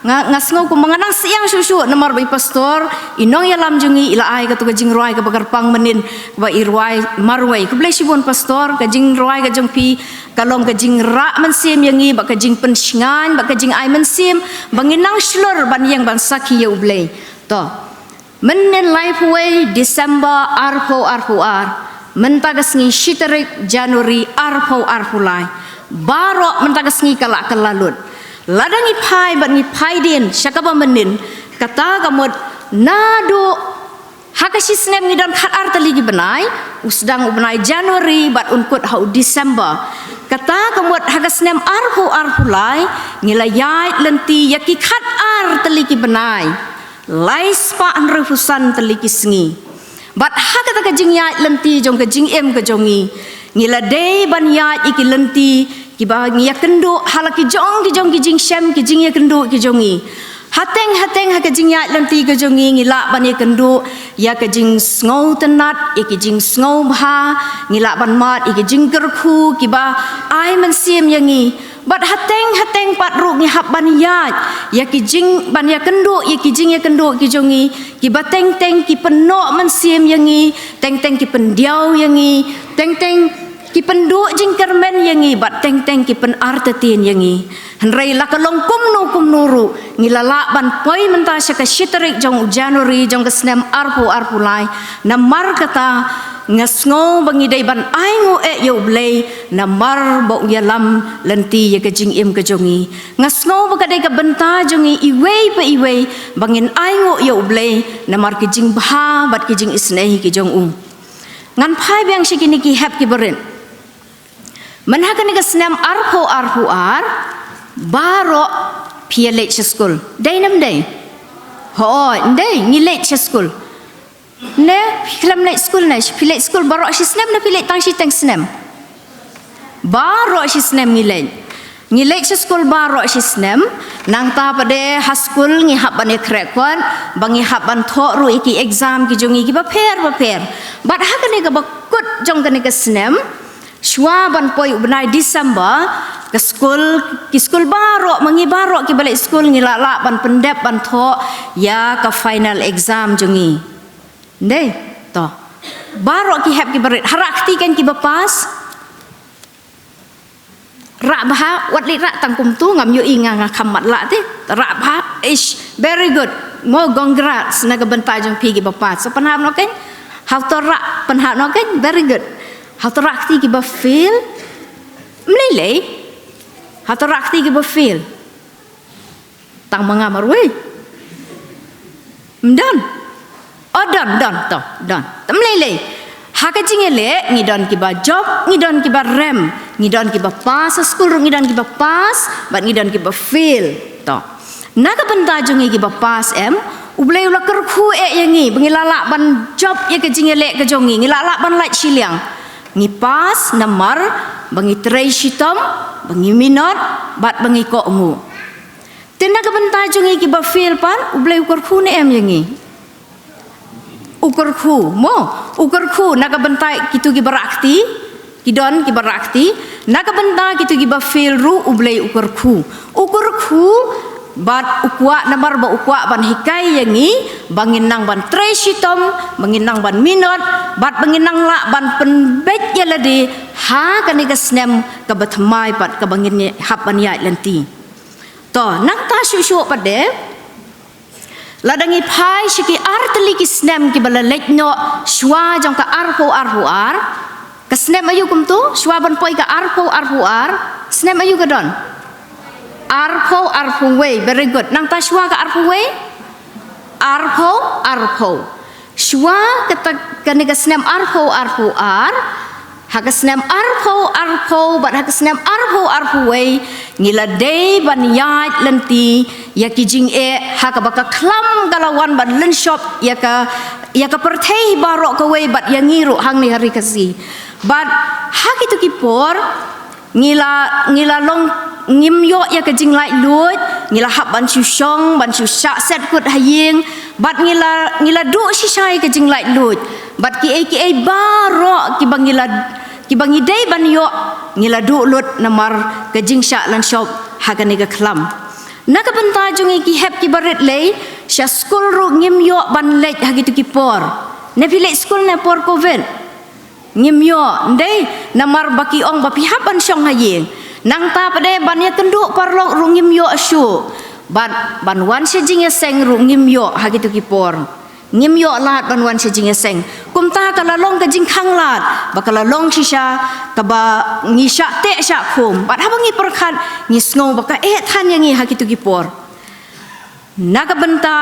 Nga, nga sngew kumba nga nang syiang shuh shuh namar ba i pastor, i nongïalam jong ngi i la ai katu ka jingrwai kaba kyrpang mynnin, kaba i rwai marwei. Khublei shibun pastor, ka jingrwai ka jong phi, ka long ka jingrah mynsiem ïa ngi, bad ka jingpynshngaiñ, bad ka jingai mynsiem, ba ngin nang shlur ban ïeng ban sakhi ïa U Blei. To. Mynnin laiphew wei December arphew arphew ar, mynta ka sngi shi tarik January arphew arphew lai. Baroh mynta ka sngi ka la kylla lut. Lada ngi phai bad ngi phai dien sha kaba mynnin, kata ka mut naduh ha ka shi snem ngi don khatar tylli ki bnai, u sdang u bnai January bad un kut ha u December. Kata ka mut ha ka snem arphew arphew lai, ngi la ïaid lynti ïa ki khatar tylli ki bnai. Lai spah hynriewphew san tylli ki sngi. Bad ha kata ka jingïaid lynti jong ka jingim ka jong ngi, Ngi la dei ban ïaid ïa ki lynti kiba ngi ïakynduh ha la ki jong ki jong ki jingshem, ki jingïakynduh ki jong ngi. Hateng hateng ha ka jingïaid lynti ka jong ngi, ngi lah ban ïakynduh ïa ka jingsngewtynnat, ïa ki jingsngewbha, ngi lah ban mad ïa ki jingkyrkhu kiba ai mynsiem ïa ngi. Bad hateng hateng pat ruh ngi hap ban ïaid ïa ki jing, ban ïakynduh ïa ki jingïakynduh ki jong ngi kiba teng teng ki pynnoh mynsiem ïa ngi, teng teng ki pyndiaw ïa ngi, teng teng ki pynduh jingkyrmen ïa ngi, bad teng teng ki pynartatien ïa ngi. Hynrei la ka long kumno kumno ruh, ngi la lah ban poi mynta sha ka shi tarik jong u January jong ka snem arphew arphew lai. Namar kata, nga sngew ba ngi dei ban ainguh eh ïa U Blei namar ba u ïalam lynti ïa ka jingim ka jong ngi. Nga sngew ba ka dei ka bynta jong ngi iwei pa iwei ba ngin ainguh ïa U Blei namar ki jingbha bad ki jingisynei ki jong u. Ngan phai biang sha kine ki hep kiba rit. Mynha kane ka snem arphew arphew ar, baroh phi ïa leit sha skul. Dei ne ym dei? Hooid, ym dei, ngi leit sha skul. Ne, phi khlem leit skul ne, phi leit skul baroh shi snem ne phi leit tang shiteng snem? Baroh shi snem ngi leit. Ngi leit sha skul baroh shi snem, nangta pat de ha skul ngi hap ban ïakhreh kot, ba ngi hap ban thoh ruh ïa ki exam ki jong ngi kiba pher bapher. Bad ha kane kaba kut jong kane ka snem, shuwa ban poi u bnai December, ka skul, ki skul baroh, ma ngi baroh kiba leit skul ngi lah lah ban pyndep ban thoh ïa ka final exam jong ngi. Ym dei? To. Baroh ki hep kiba rit. Ha rah kti kein kiba pass? Rah bha, wat leit rah tang kumtu, ngam ïohi nga, nga kham matlah te. Rah bha, ish, very good. Mo, congrats na ka bynta jong phi kiba pass. So pynhap noh kein. Hato rah, pynhap noh kein, very good. Hato rah kti kiba fail? Ym lei lei. Hato rah kti kiba fail? Tang ma nga marwei. Ym don. Oh, don, don, to, don. Te ym lei lei. Ha ka jingïaleh, ngi don kiba jop, ngi don kiba rem, ngi don kiba pass ha skul ruh, ngi don kiba pass, bad ngi don kiba fail. To. Na ka bynta jong ngi kiba pass em, U Blei u la kyrkhu eh ïa ngi, ba ngi la lah ban jop ïa ka jingïaleh ka jong ngi, ngi la lah ban lait shiliang. Ngi pass namar ba ngi trei shitom, ba ngi minot, bad ba ngi kohnguh. Te na ka bynta jong ngi kiba fail pat, U Blei u kyrkhu ne em ïa ngi? U kyrkhu, mo, u kyrkhu na ka bynta kito kiba rah kti, ki don kiba rah kti, na ka bynta kito kiba fail ruh U Blei u kyrkhu. U kyrkhu bad u kwah namar ba u kwah ban hikai ïa ngi, ba ngin nang ban trei shitom, ba ngin nang ban minot, bad ba ngin nang lah ban pynbeit ïa lade, ha kane ka snem kaba thymmai pat kaba ngin hap ban ïaid lynti. To, nangta shuh shuh pat de, lada ngi phai sha ki ar tylli ki snem kiba la leit noh shuwa jong ka arphew arphew ar. Ka snem aïu kumto? Shuwa ban poi ka arphew arphew ar. Snem aïu ka don? Arphew arphew wei. Very good. Nangta shuwa ka arphew wei? Arphew arphew. Shuwa kata, kane ka snem arphew arphew ar, ha ka snem arphew arphew bad ha ka snem arphew arphew wei, ngi la dei ban ïaid lynti ïa ki jingeh, ha kaba ka khlam ka la wan ban lynshop ïa ka, ïa ka pyrthei baroh kawei bad ïa ngi ruh hangne ha Ri Khasi. Bad ha kito ki por, ngi la, ngi la long, ngim ïoh ïa ka jinglaitluid, ngi la hap ban shu shong, ban shu shah set kut ha ïing, bad ngi la, ngi la duh shisha ïa ka jinglaitluid, bad kiei kiei baroh kiba ngi la, kiba ngi dei ban ïoh, ngi la duh lut namar ka jingshah lynshop ha kane ka khlam. Na ka bynta jong ngi ki hep kiba rit lei, sha skul ruh ngim ïoh ban leit ha kito ki por. Ne phi leit skul ne por covid? Ngim ïoh, ym dei, namar ba ki ong ba phi hap ban shong ha ïing. Nangta pat de ban ïakynduh paralok ruh ngim ïoh shuh. Bad ban wan sha jingïaseng ruh ngim ïoh ha kito ki por. Ngim ïoh lad ban wan sha jingïaseng. Kumta ka la long ka jingkhang lad, ba ka la long shisha kaba ngi shah teh shah khum. Bad haba ngi pyrkhat ngi sngew ba ka eh than ïa ngi ha kito ki por. Na ka bynta,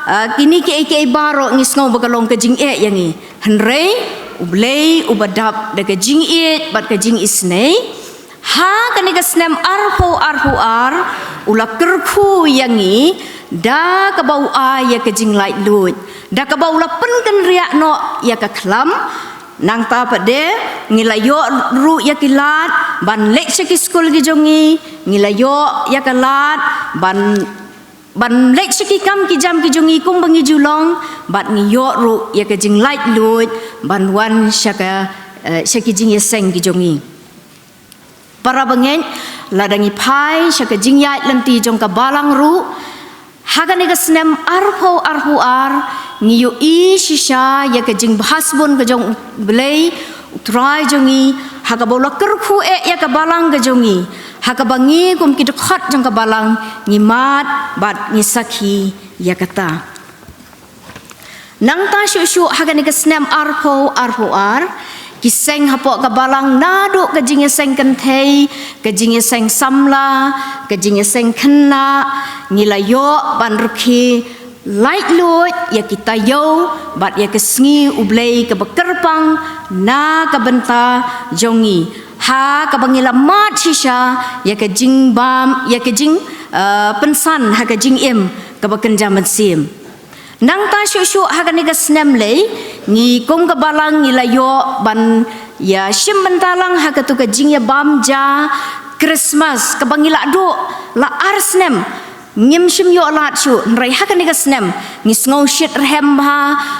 ah, kine kiei kiei baroh ngi sngew ba ka long ka jingeh ïa ngi. Hynrei U Blei uba dap da ka jingïeit bad ka jingisynei, ha kane ka snem arphew arphew ar, u la kyrkhu ïa ngi da kaba u ai ïa ka jinglaitluid, da kaba u la pynkynriah noh ïa ka khlam, Nangta pat de, ngi la ïoh ruh ïa ki lad ban leit sha ki skul ki jong ngi, ngi la ïoh ïa ka lad ban, ban leit sha ki kam ki jam ki jong ngi kumba ngi ju long, bad ngi ïoh ruh ïa ka jinglaitluid ban wan sha ka, eh, sha ki jingïaseng ki jong ngi. Para bangeit, lada ngi phai sha ka jingïaid lynti jong ka balang ruh, ha kane ka snem arphew arphew ar, ngi ïohi shisha ïa ka jingbha sbun ka jong U Blei, U Trai jong ngi, ha kaba u la kyrkhu eh ïa ka balang ka jong ngi, ha kaba ngi kum ki dkhot jong ka balang, ngi mad bad ngi sakhi ïa kata. Nangta shuh shuh ha kane ka snem arphew arphew ar, ki seng hapoh ka balang naduh ka jingïaseng kynthei, ka jingïaseng samla, ka jingïaseng khynnah, ngi la ïoh ban rkhie laitluid ïa ki taïew bad ïa ka sngi U Blei kaba kyrpang na ka bynta jong ngi, ha kaba ngi la mad shisha ïa ka jingbam, ïa ka jing, eh, pynsan ha ka jingim kaba kynja mynsiem. Nangta shuh shuh ha kane ka snem lei, ngi kum ka balang ngi la ïoh ban ïa shim bynta lang ha katu ka jingïabam ja Christmas kaba ngi la duh la ar snem. Ngim shym ïoh lad shuh, hynrei ha kane ka snem ngi sngew shitrhem bha,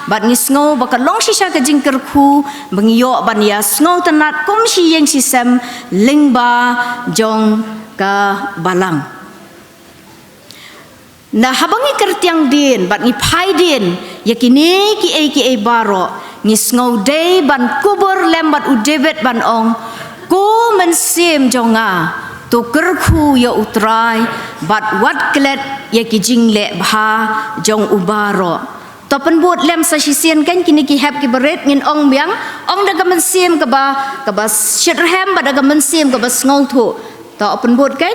bad ngi sngew ba ka long shisha ka jingkyrkhu ba ngi ïoh ban ïa sngewtynnad kum shi ïing shi sem lyngba jong ka balang. Na haba ngi kyrtiang dien bad ngi phai dien ïa kine kiei kiei baroh, ngi sngew dei ban kubur lem bad u David ban ong, "Ko mynsiem jong nga, to kyrkhu ïa U Trai, bad wat klet ïa ki jingleh bha jong u baroh." To pynbud lem sa shisien kan kine ki hep ki barit, ngin ong biang, ong da ka mynsiem kaba, kaba shitrhem bad da ka mynsiem kaba sngewthuh. To pynbud kan.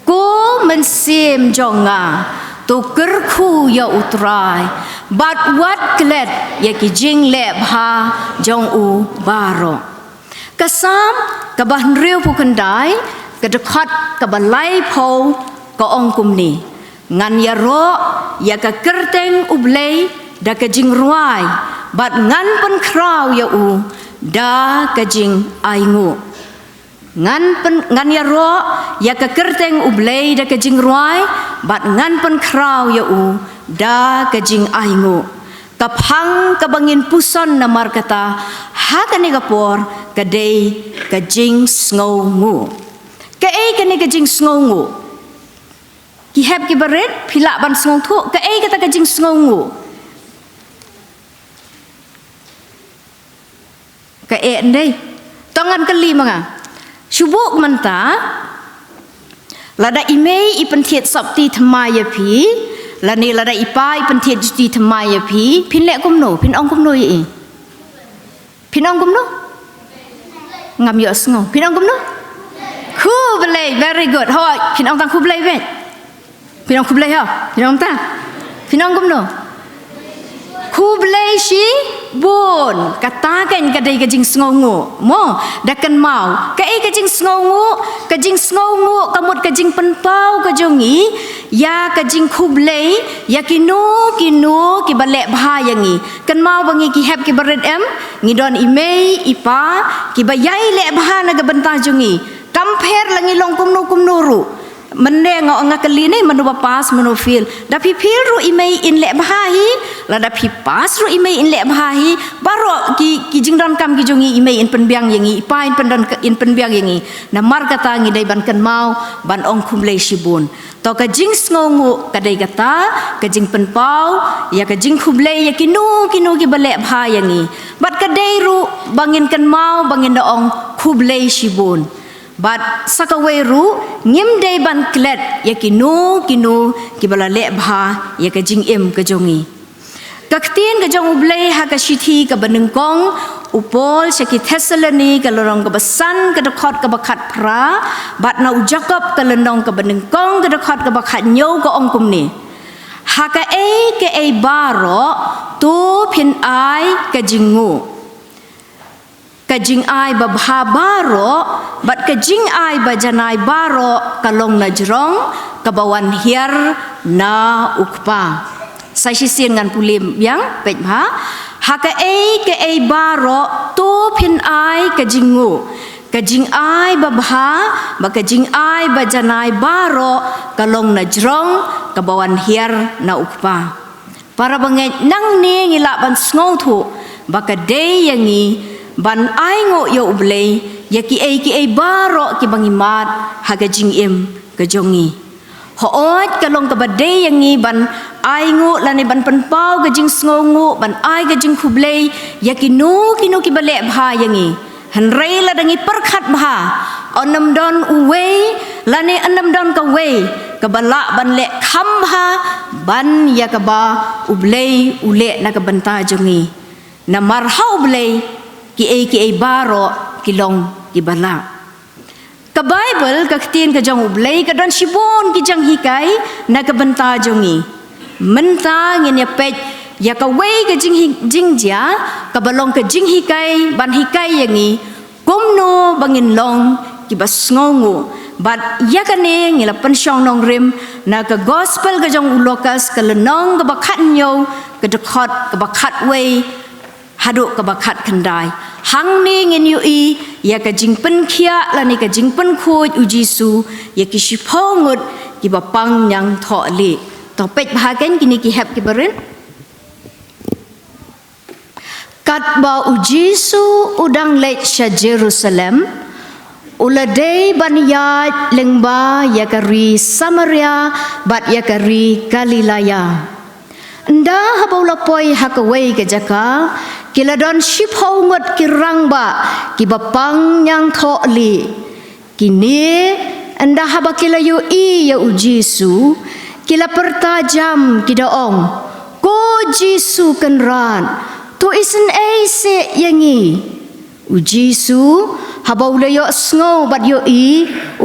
Ko mynsiem jong nga, to kyrkhu ïa U Trai, bad wat klet ïa ki jingleh bha jong u baroh. Ka Salm kaba hynriewphew khyndai, ka dkhot kaba laiphew, ka ong kumne: "Ngan ïaroh ïa ka kyrteng U Blei da ka jingrwai, bad ngan pynkhraw ïa u da ka jingainguh." Ngan pyn-, ngan ïaroh ïa ka kyrteng U Blei da ka jingrwai, bad ngan pynkhraw ïa u da ka jingainguh. Ka phang kaba ngin puson namar kata ha kane ka por ka dei ka jingsngewnguh. Kaei kane ka jingsngewnguh? Ki hep ki barit, phi lah ban sngewthuh kaei kata ka jingsngewnguh? Kaei ndei? To ngan kylli ma nga. Shu bud mynta, lada i mei i pynthied sopti thymmai ïa phi, lane lada i pa i pynthied juti thymmai ïa phi, phin leh kumno, phin ong kumno ïa i? Phin ong kumno? Ngam ïohsngew. Phin ong kumno? Khublei, very good. Hooid, phin ong tang khublei beit. Phin ong khublei ho. Phin ong tang. Phin ong kumno? Khublei shibun. Kata kan ka dei ka jingsngewnguh. Mo, da kynmaw. Kaei ka jingsngewnguh, ka jingsngewnguh ka mut ka jingpynpaw ka jong ngi ïa ka jingkhublei ïa kino kino kiba leh bha ïa ngi. Kynmaw ba ngi ki hep ki barit em, ngi don i mei i pa kiba ïai leh bha na ka bynta jong ngi. Kam pher la ngi long kumno kumno ruh. Mynne nga ong nga kylli ne, mano ba pass, mano fail. Da phi fail ruh i mei in leh bha hi, lada phi pass ruh i mei in leh bha hi. Baroh ki, ki jingdonkam ki jong ngi i mei in pynbiang ïa ngi, i pa in pyndon, in pynbiang ïa ngi. Namar kata ngi dei ban kynmaw ban ong khublei shibun. To ka jingsngewnguh ka dei kata, ka jingpynpaw ïa ka jingkhublei ïa kino kino kiba leh bha ïa ngi. Bad ka dei ruh ba ngin kynmaw ba ngin da ong khublei shibun. Bad sa kawei ruh, ngim dei ban klet ïa kino kino kiba la leh bha ïa ka jingim ka jong ngi. Ka ktien ka jong U Blei ha ka shithi kaba nyngkong u Paul sha ki Thessaloni ka lynnong kaba san ka dkhot kaba khatphra, bad na u Jakob ka lynnong kaba nyngkong ka dkhot kaba khathynñiew ka ong kumne: Ha kaei kaei baroh to phin ai ka jingnguh. Ka jingai babha baroh bad ka jingai bajanai baroh ka long na jrong kaba wan hiar na U Kpa. Sa shisien ngan pule biang, peit bha. Ha kaei kaei baroh to phin ai ka jingnguh, ka jingai babha bad ka jingai bajanai baroh ka long najrong kaba wan hiar na U Kpa. Para bangeit, nangne ngi lah ban sngewthuh ba ka dei ïa ngi ban ainguh ïa U Blei ïa kiei kiei baroh kiba ngi mad ha ka jingim ka jong ngi. Hooid, ka long kaba dei ïa ngi ban ainguh lane ban pynpaw ka jingsngewnguh, ban ai ka jingkhublei ïa kino kino kiba leh bha ïa ngi. Hynrei lada ngi pyrkhat bha, yn ym don uwei lane yn ym don kawei kaba lah ban leh kham bha ban ïa kaba U Blei u leh na ka bynta jong ngi. Namar ha U Blei kiei kiei baroh ki long kiba lah. Ka Baibl, ka ktien ka jong U Blei, ka don shibun ki jinghikai na ka bynta jong ngi. Mynta ngin ïa peit ïa kawei ka jinghi-, jingjia kaba long ka jinghikai ban hikai ïa ngi kumno ba ngin long kiba sngewnguh. Bad ïa kane ngi la pynshong nongrim na ka Gospel ka jong u Lukas, ka lynnong kaba khathynñiew, ka dkhot kaba khatwei haduh kaba khatkhyndai. Hangne ngin ïohi ïa ka jingpynkhiah lane ka jingpynkhuid U Jisu ïa ki shiphew ngut kiba pang ñiangthohlieh. To peit bha kein kine ki hep kiba rit. Katba U Jisu u dang leit sha Jerusalem, u la dei ban ïaid lyngba ïa ka ri Samaria bad ïa ka ri Galilaya. Ynda haba u la poi ha kawei ka jaka, ki la don shiphew ngut ki rangbah kiba pang ñiangthohlieh. Kine, ynda haba ki la ïohi ïa U Jisu, ki la pyrta jam, ki da ong, "Ko Jisu Kynrad, to isynei seh ïa ngi." U Jisu, haba u la ïohsngew bad ïohi,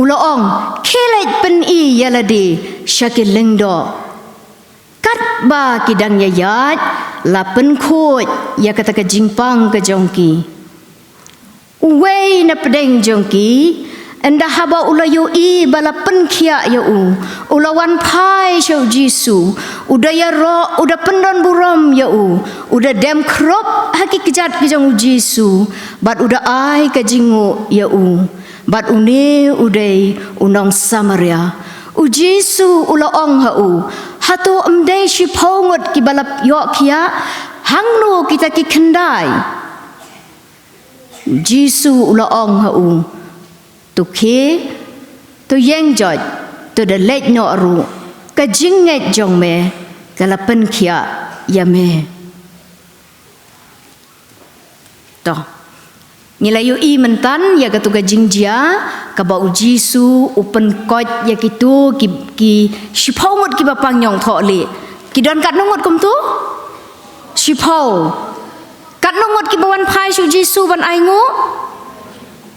u la ong, "Khie leit pyni ïa lade sha ki lyngdoh." Katba ki dang ïaid, la pynkhuid ïa kata ka jingpang ka jong ki. Uwei na pdeng jong ki, ynda haba u la ïohi ba la pynkhiah ïa u, u la wan phai sha U Jisu, u da ïaroh, u da pyndonburom ïa u, u da dem khrup ha ki kjat ki jong U Jisu, bad u da ai ka jingnguh ïa u. Bad une u dei u nong Samaria. U Jisu u la ong ha u, "Hato ym dei shiphew ngut kiba la ïoh khiah? Hangno kita ki khyndai?" U Jisu u la ong ha u, "To khie, to ïeng joit, to da leit noh ruh, ka jingngeit jong me ka la pynkhiah ïa me." To. Ngi la ïohi mynta ïa katu ka jingjia, kaba U Jisu u pynkoit ïa kitu ki, ki shiphew ngut kiba pang ñiangthohlieh. Ki don katno ngut kumtu? Shiphew. Katno ngut kiba wan phai sha U Jisu ban ainguh?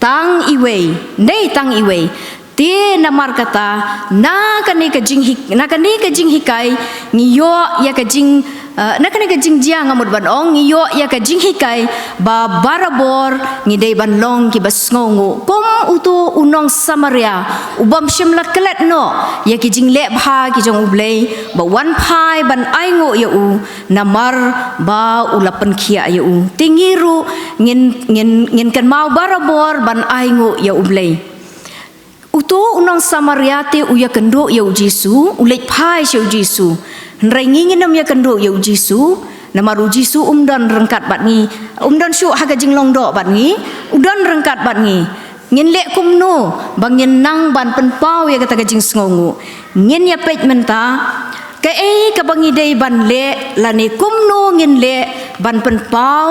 Tang iwei. Dei tang iwei. Te namar kata, na kane ka jinghi-, na kane ka jinghikai, ngi ïoh ïa ka jing, eh, na kane ka jingjia nga mut ban ong, ngi ïoh ïa ka jinghikai, ba barabor ngi dei ban long kiba sngewnguh. Kum utu u nong Samaria, u bym shym la klet noh ïa ki jingleh bha ki jong U Blei, ba wan phai ban ainguh ïa u, namar ba u la pynkhiah ïa u. Te ngi ruh ngin, ngin, ngin kynmaw barabor ban ainguh ïa U Blei. Utu u nong Samaria te u ïakynduh ïa U Jisu, u leit phai sha U Jisu. Hynrei ngi ngin ym ïakynduh ïa U Jisu, namar U Jisu um don ryngkat bad ngi, um don shuh ha ka jinglong doh bad ngi, u don ryngkat bad ngi. Ngin leh kumno ba ngin nang ban pynpaw ïa kata ka jingsngewnguh? Ngin ïa peit mynta, kaei kaba ngi dei ban leh, lane kumno ngin leh ban pynpaw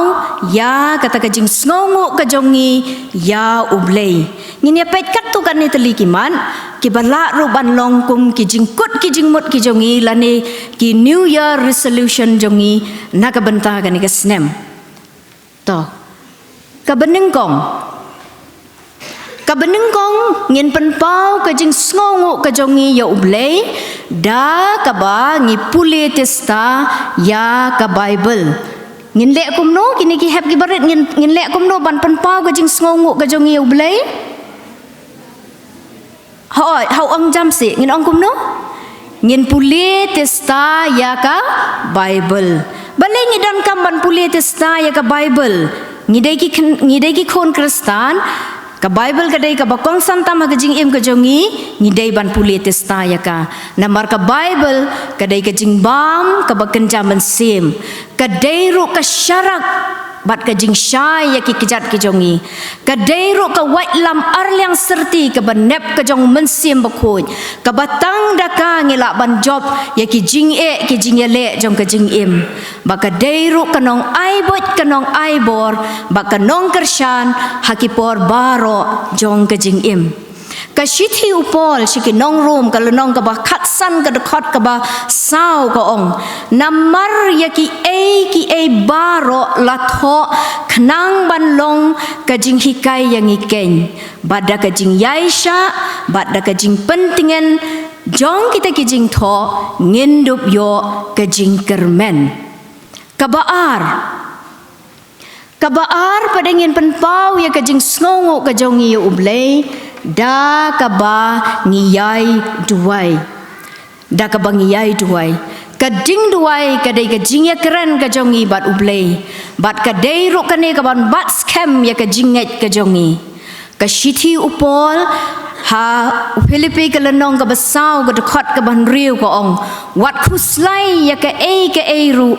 ïa kata ka jingsngewnguh ka jong ngi ïa U Blei. Ngin ïa peit katto katne tylli ki mat, kiba lah ruh ban long kum ki jingkut ki jingmut ki jong ngi, lane ki New Year resolution jong ngi na ka bynta kane ka snem. To. Kaba nyngkong. Kaba nyngkong, ngin pynpaw ka jingsngewnguh ka jong ngi ïa U Blei, da kaba ngi pule tista ïa ka Baibl. Ngin leh kumno, kine ki hep kiba rit, ngin, ngin leh kumno ban pynpaw ka jingsngewnguh ka jong ngi ïa U Blei? Hooid, haoid, ong jam seh, ngin ong kumno? Ngin pule tista ïa ka Baibl. Balei ngi donkam ban pule tista ïa ka Baibl? Ngi dei ki khun, ngi dei ki khun Khristan. Ka Baibl ka dei kaba kongsan tam ha ka jingim ka jong ngi, ngi dei ban pule tista ïa ka. Namar ka Baibl ka dei ka jingbam kaba kynja mynsiem. Ka dei ruh ka sharak bad ka jingshai ïa ki kjat ki jong ngi. Ka dei ruh ka waitlam arliang syrti kaba nep ka jong u Mynsiem Bakhuid, kaba tang da ka ngi lah ban jop ïa ki jingeh ki jingïaleh jong ka jingim. Ba ka dei ruh ka nongai buit, ka nongai bor, ba ka nongkyrshan ha ki por baroh jong ka jingim. Ka shithi u Paul sha ki nong Rom ka lynnong kaba khatsan ka dkhot kaba saw ka ong, namar ïa kiei kiei baroh la thoh khnang ban long ka jinghikai ïa ngi keiñ, bad da ka jingïaishah bad da ka jingpyntngen jong kita ki jingthoh ngin dup ïoh ka jingkyrmen. Kaba ar, kaba ar pat, ngin pynpaw ïa ka jingsngewnguh ka jong ngi ïa U Blei da kaba ngi ïai duwai. Da kaba ngi ïai duwai. Ka jingduwai ka dei ka jingïakren ka jong ngi bad U Blei, bad ka dei ruh kane kaban bat skhem ïa ka jingngeit ka jong ngi. Ka shithi u Paul ha u Philippi ka lynnong kaba saw ka dkhot kaba hynriew ka ong, wat khuslai ïa kaei kaei ruh,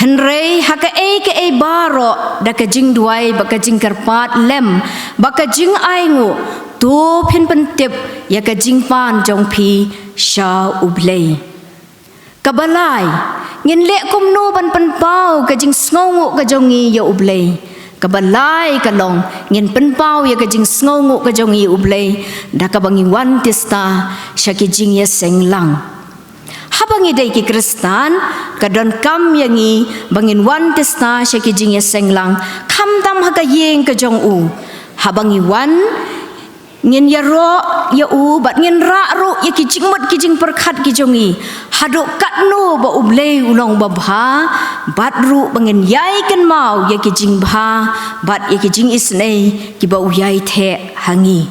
hynrei ha kaei kaei baroh da ka jingduwai bad ka jingkyrpad lem bad ka jingainguh, to phin pyntip ïa ka jingpan jong phi sha U Blei. Kaba lai, ngin leh kumno ban pynpaw ka jingsngewnguh ka jong ngi ïa U Blei? Kaba lai ka long, ngin pynpaw ïa ka jingsngewnguh ka jong ngi ïa U Blei da kaba ngi wan tista sha ki jingïaseng lang. Haba ngi dei ki Khristan, ka donkam ïa ngi ba ngin wan tista sha ki jingïaseng lang, khamtam ha ka ïing ka jong U. Haba ngi wan, ngin ïaroh ïa U bad ngin rah ruh ïa ki jingmut ki jingpyrkhat ki jong ngi, haduh katno ba U Blei u long babha, bad ruh ba ngin ïai kynmaw ïa ki jingbha bad ïa ki jingisynei kiba U ïai theh ha ngi.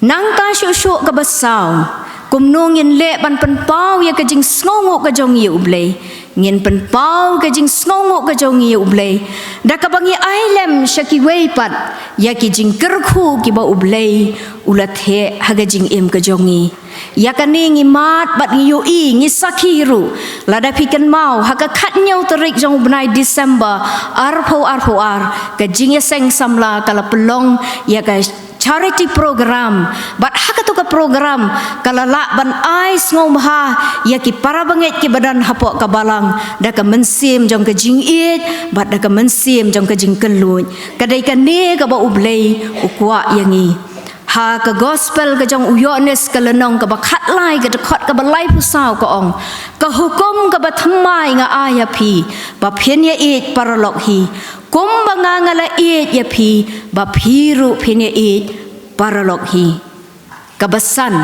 Nangta shuh shuh kaba saw, kumno ngin leh ban pynpaw ïa ka jingsngewnguh ka jong ngi ïa U Blei? Ngin pynpaw ka jingsngewnguh ka jong ngi ïa U Blei da kaba ngi ai lem sha kiwei pat ïa ki jingkyrkhu kiba U Blei u la theh ha ka jingim ka jong ngi. Ïa kane ngi mad bad ngi ïohi, ngi sakhi ruh. Lada phi kynmaw, ha ka khathynñiew tarik jong u bnai December arphew arphew ar, ka jingïaseng samla ka la pynlong ïa ka charity program. Bad ha kato ka program ka la lah ban ai sngewbha ïa ki para bangeit kiba don hapoh ka balang da ka mynsiem jong ka jingïeit bad da ka mynsiem jong ka jingkylluid. Ka dei kane kaba U Blei u kwah ïa ngi. Ha ka Gospel ka jong u Ïoannis ka lynnong kaba khatlai ka dkhot kaba laiphew saw ka ong, ka hukum kaba thymmai nga ai ha phi, ba phin ïa ïeit paralok hi, kumba nga nga la ïeit ïa phi, ba phi ruh phin ïa ïeit paralok hi. Kaba san,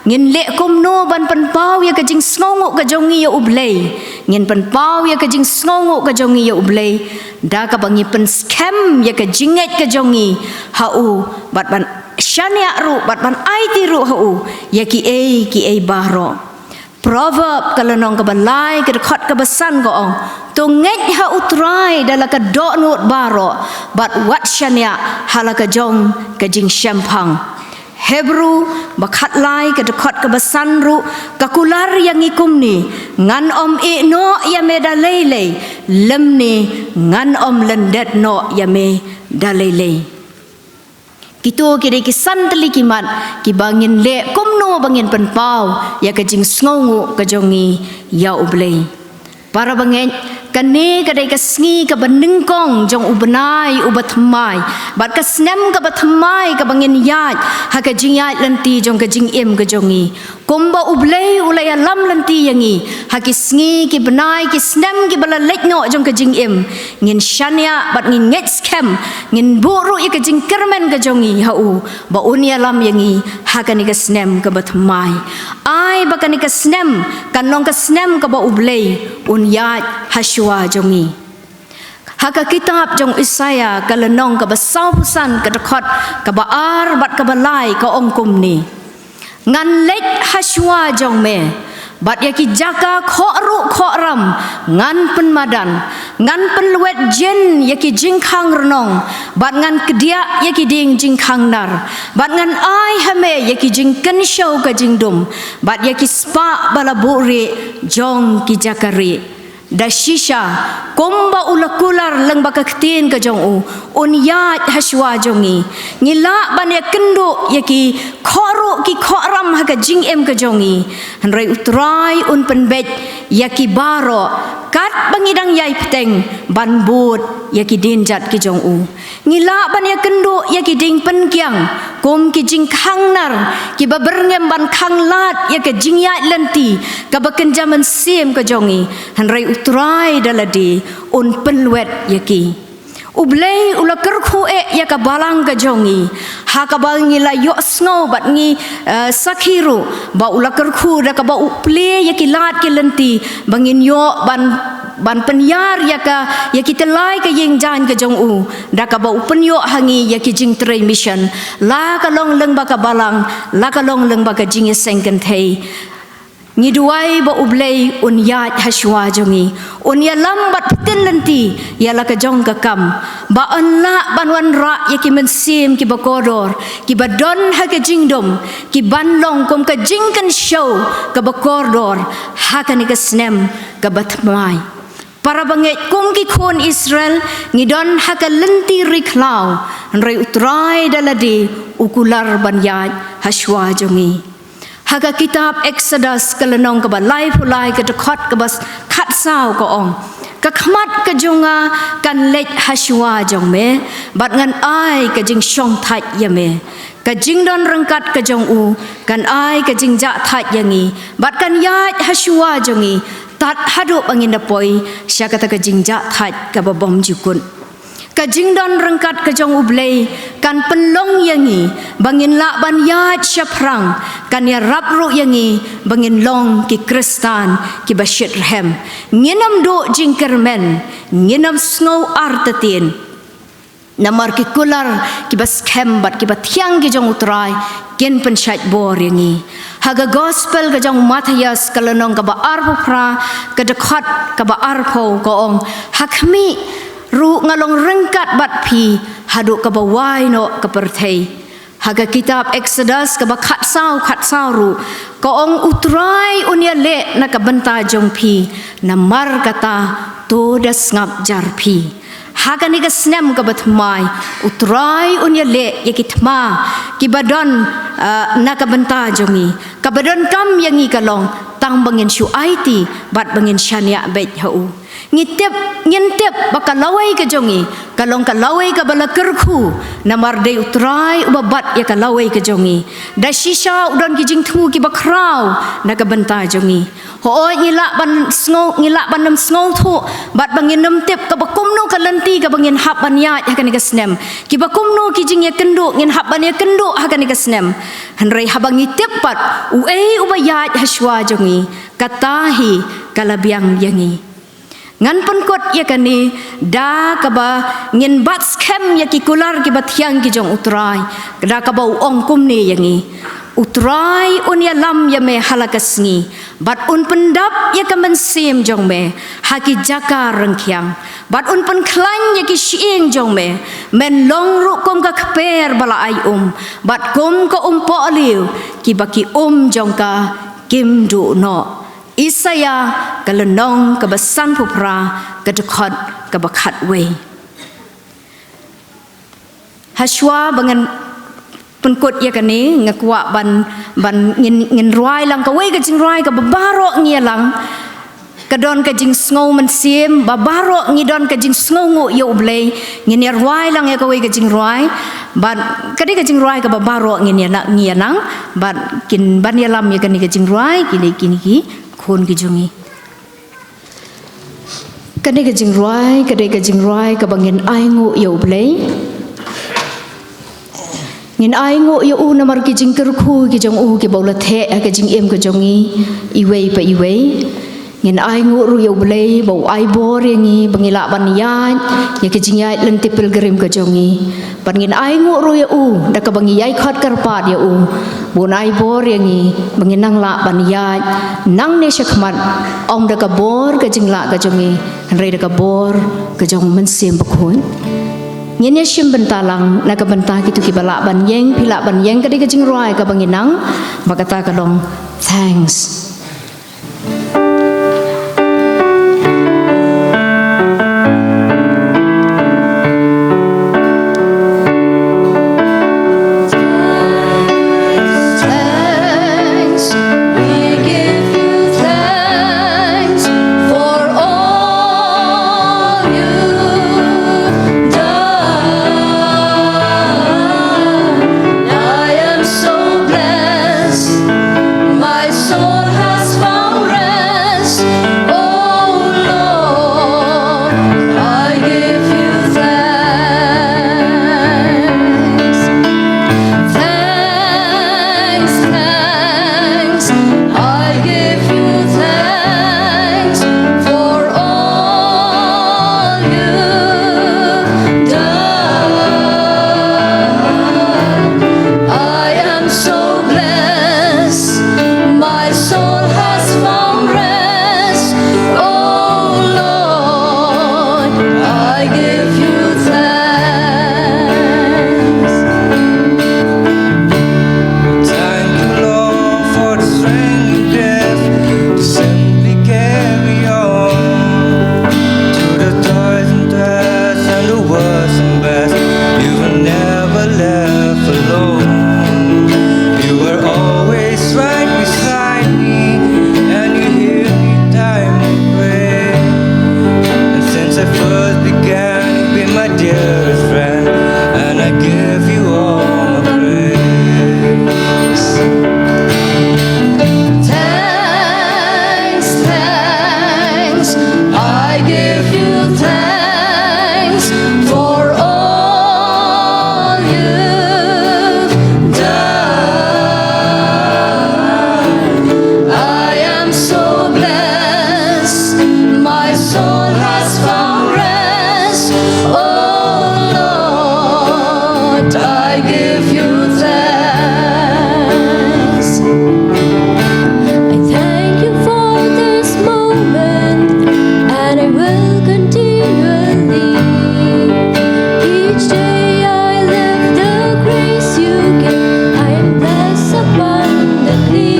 ngin leh kumno ban pynpaw ïa ka jingsngewnguh ka jong ngi ïa U Blei? Ngin pynpaw ïa ka jingsngewnguh ka jong ngi ïa U Blei da kaba ngi pynskhem ïa ka jingngeit ka jong ngi ha U, bad ban shaniah ruh bad ban aiti ruh ha U ïa kiei kiei baroh. Proverb ka lynnong kaba lai ka dkhot kaba san ka ong, to ngeit ha U Trai da la ka dohnud baroh, bad wat shaniah ha la ka jong ka jingshemphang. Hebru ba khatlai ka dkhot kaba san ruh ka kular ïa ngi kumne, ngan ym ïehnoh ïa me da lei lei, lymne ngan ym lyndet noh ïa me da lei lei. Kito ki dei ki san tylli ki mat kiba ngin leh kumno ba ngin pynpaw ïa ka jingsngewnguh ka jong ngi ïa U Blei. Para bangeit, kane ka dei ka sngi kaba nyngkong jong u bnai uba thymmai, bad ka snem kaba thymmai kaba ngin ïaid ha ka jingïaid lynti jong ka jingim ka jong ngi. Kumba U Blei u la ïalam lynti ïa ngi ha ki sngi, ki bnai, ki snem kiba la leit noh jong ka jingim, ngin shaniah bad ngin ngeit skhem, ngin buh ruh ïa ka jingkyrmen ka jong ngi ha U ba Un ïalam ïa ngi ha kane ka snem kaba thymmai. Ai ba kane ka snem kan long ka snem kaba U Blei Un ïaid ha shuwa jong ngi. Ha ka kitab jong Isaïah ka lynnong kaba sawphew san ka dkhot kaba ar bad kaba lai ka ong kumne, ngan leit ha shuwa jong me, Bad ïa ki jaka khohruh khohram ngan pynmadan, ngan pynlwet jin ïa ki jingkhang rnong, bad ngan kdiah ïa ki dieng jingkhang nar, bad ngan ai ha me ïa ki jingkynshew ka jingdum, bad ïa ki spah ba la buhrieh jong ki jaka rieh. Da shisha, kumba u la kular lyngba ka ktien ka jong u, un ïaid ha shuwa jong ngi. Ngi lah ban ïakynduh ïa ki khohruh ki khohram ha ka jingim ka jong ngi. Hynrei u Trai un pynbeit ïa ki baroh, katba ngi dang ïai bteng ban bud ïa ki dienjat ki jong u. Ngi lah ban ïakynduh ïa ki dieng pynkiang kum ki jingkhang nar, kiba byrngem ban khang lad ïa ka jingïaid lynti kaba kynja mynsiem ka jong ngi. Hynrei u Trai da lade un pynlwet ïa ki. U Blei u la kyrkhu eh ïa ka balang ka jong ngi, ha kaba ngi la ïohsngew bad ngi, eh, sakhi ruh ba u la kyrkhu da kaba u plie ïa ki lad ki lynti ba ngin ïoh ban, ban pynïar ïa ka, ïa ki tyllai ka ïing jaiñ ka jong u, da kaba u pynïoh ha ngi ïa ki jingtrei mission, la ka long lyngba ka balang, la ka long lyngba ka jingïaseng kynthei. Ngi duwai ba u Blei un ïaid ha shuwa jong ngi, un ïalam bad pyntin lynti ïa la ka jong ka kam, ba yn lah ban wanrah ïa ki mynsiem kiba kordor, kiba don ha ka jingdum, ki ban long kum ka jingkynshew kaba kordor ha kane ka snem kaba thymmai. Para bangeit, kum ki khun Israel ngi don ha ka lynti ri khlaw, hynrei u Trai da lade u kular ban ïaid ha shuwa jong ngi. Ha ka kitab Exodus ka lynnong kaba laiphew lai ka dkhot kaba khatsaw ka ong, ka khmat ka jong nga kan leit ha shuwa jong me, bad ngan ai ka jingshongthait ïa me. Ka jingdon ryngkat ka jong u kan ai ka jingjahthait ïa ngi, bad kan ïaid ha shuwa jong ngi, tad haduh ba ngin da poi sha kata ka jingjahthait kaba bymjukut. Ka jingdon ryngkat ka jong u Blei kan pynlong ïa ngi ba ngin lah ban ïaid shaphrang, kan ïarap ruh ïa ngi ba ngin long ki Khristan kiba shitrhem. Ngin ym duh jingkyrmen, ngin ym sngew artatien. Namar ki kular kiba skhem bad kiba thiang ki jong u Trai kin pynshait bor ïa ngi. Ha ka gospel ka jong u Mathaios ka lynnong kaba arphew phra ka dkhot kaba arphew ka ong, ha khmih ruh nga long ryngkat bad phi haduh kaba wai noh ka pyrthei. Ha ka kitab Exodus kaba khatsaw khatsaw ruh ka ong, u Trai un ïaleh na ka bynta jong phi, namar kata to da sngap jar phi. Ha kane ka snem kaba thymmai, u Trai un ïaleh ïa ki thma kiba don, ah, na ka bynta jong ngi. Kaba donkam ïa ngi ka long tang ba ngin shu aiti bad ba ngin shaniah beit ha u. Ngi tip, ngin tip ba ka lawei ka jong ngi ka long ka lawei kaba la kyrkhu, namar dei u Trai uba bat ïa ka lawei ka jong ngi. Da shisha u don ki jingthmu kiba khraw na ka bynta jong ngi. Hooid, ngi lah ban sngew, ngi lah ban ym sngewthuh bad ba ngin ym tip kaba kumno ka lynti kaba ngin hap ban ïaid ha kane ka snem, kiba kumno ki jingïakynduh ngin hap ban ïakynduh ha kane ka snem. Hynrei haba ngi tip pat uei uba ïaid ha shuwa jong ngi, kata hi ka la biang ïa ngi. Ngan pynkut ïa kane da kaba ngin bat skhem ïa ki kular kiba thiang ki jong u Trai, da kaba u ong kumne ïa ngi: U Trai un ïalam ïa me ha la ka sngi, bad un pyndap ïa ka mynsiem jong me ha ki jaka ryngkhiang, bad un pynkhlaiñ ïa ki shyieng jong me. Men long ruh kum ka kper ba la ai um, bad kum ka um pohliew kiba ki um jong ka kim duh noh. Isaïah ka lynnong kaba sanphew phra ka dkhot kaba khatwei. Hashwa ba ngan pynkut ïa kane, nga kwah ban, ban ngin, ngin rwai lang kawei ka jingrwai kaba baroh ngi ïa lang. Ka don ka jingsngew mynsiem, ba baroh ngi don ka jingsngewnguh ïa u Blei. Ngin ïa rwai lang ïa kawei ka jingrwai. Bad ka dei ka jingrwai kaba baroh ngin ïa na-, ngi ïa nang. Bad kin ban ïalam ïa kane ka jingrwai, kine, kine ki khun ki jong ngi. Kane ka jingrwai, ka dei ka jingrwai kaba ngin ainguh ïa u Blei. Ngin ainguh ïa u namar ki jingkyrkhu ki jong u kiba u la theh ha ka jingim ka jong ngi iwei pa iwei. Ngin ai nguh ruh ïa U Blei ba u ai bor ïa ngi ba ngi lah ban ïaid ïa ka jingïaid lynti pilgrim ka jong ngi. Bad ngin ai nguh ruh ïa u da kaba ngi ïai khot kyrpad ïa u ba un ai bor ïa ngi ba ngin nang lah ban ïaid nangne shakhmat, ym da ka bor ka jinglah ka jong ngi, hynrei da ka bor ka jong u Mynsiem Bakhuid. Ngin ïa shim bynta lang na ka bynta kito kiba lah ban ïeng, phi lah ban ïeng, ka dei ka jingrwai kaba ngi nang, ba kata ka long Thanks. Thanks, we give you thanks for all you've done. I am so blessed, my soul has found rest. Oh Lord, I give you thanks. Thanks, thanks, I give you thanks for all you've done. I am so blessed, my soul has found rest. Oh Lord, I give you thanks. Thank you, Lord, for the strength you give to simply carry on through the toils and tests and the worst and best. You were never left alone. You were always right beside me, and you hear me time we pray. And since I first began, you've been my dearest friend, and I give you all my praise. Thanks, thanks, I give you thanks for all you've done. I am so blessed, my soul has found rest. Oh Lord, I give you thanks. I thank you for this moment, and I will continually. Each day I live the grace you give. I am blessed abundantly.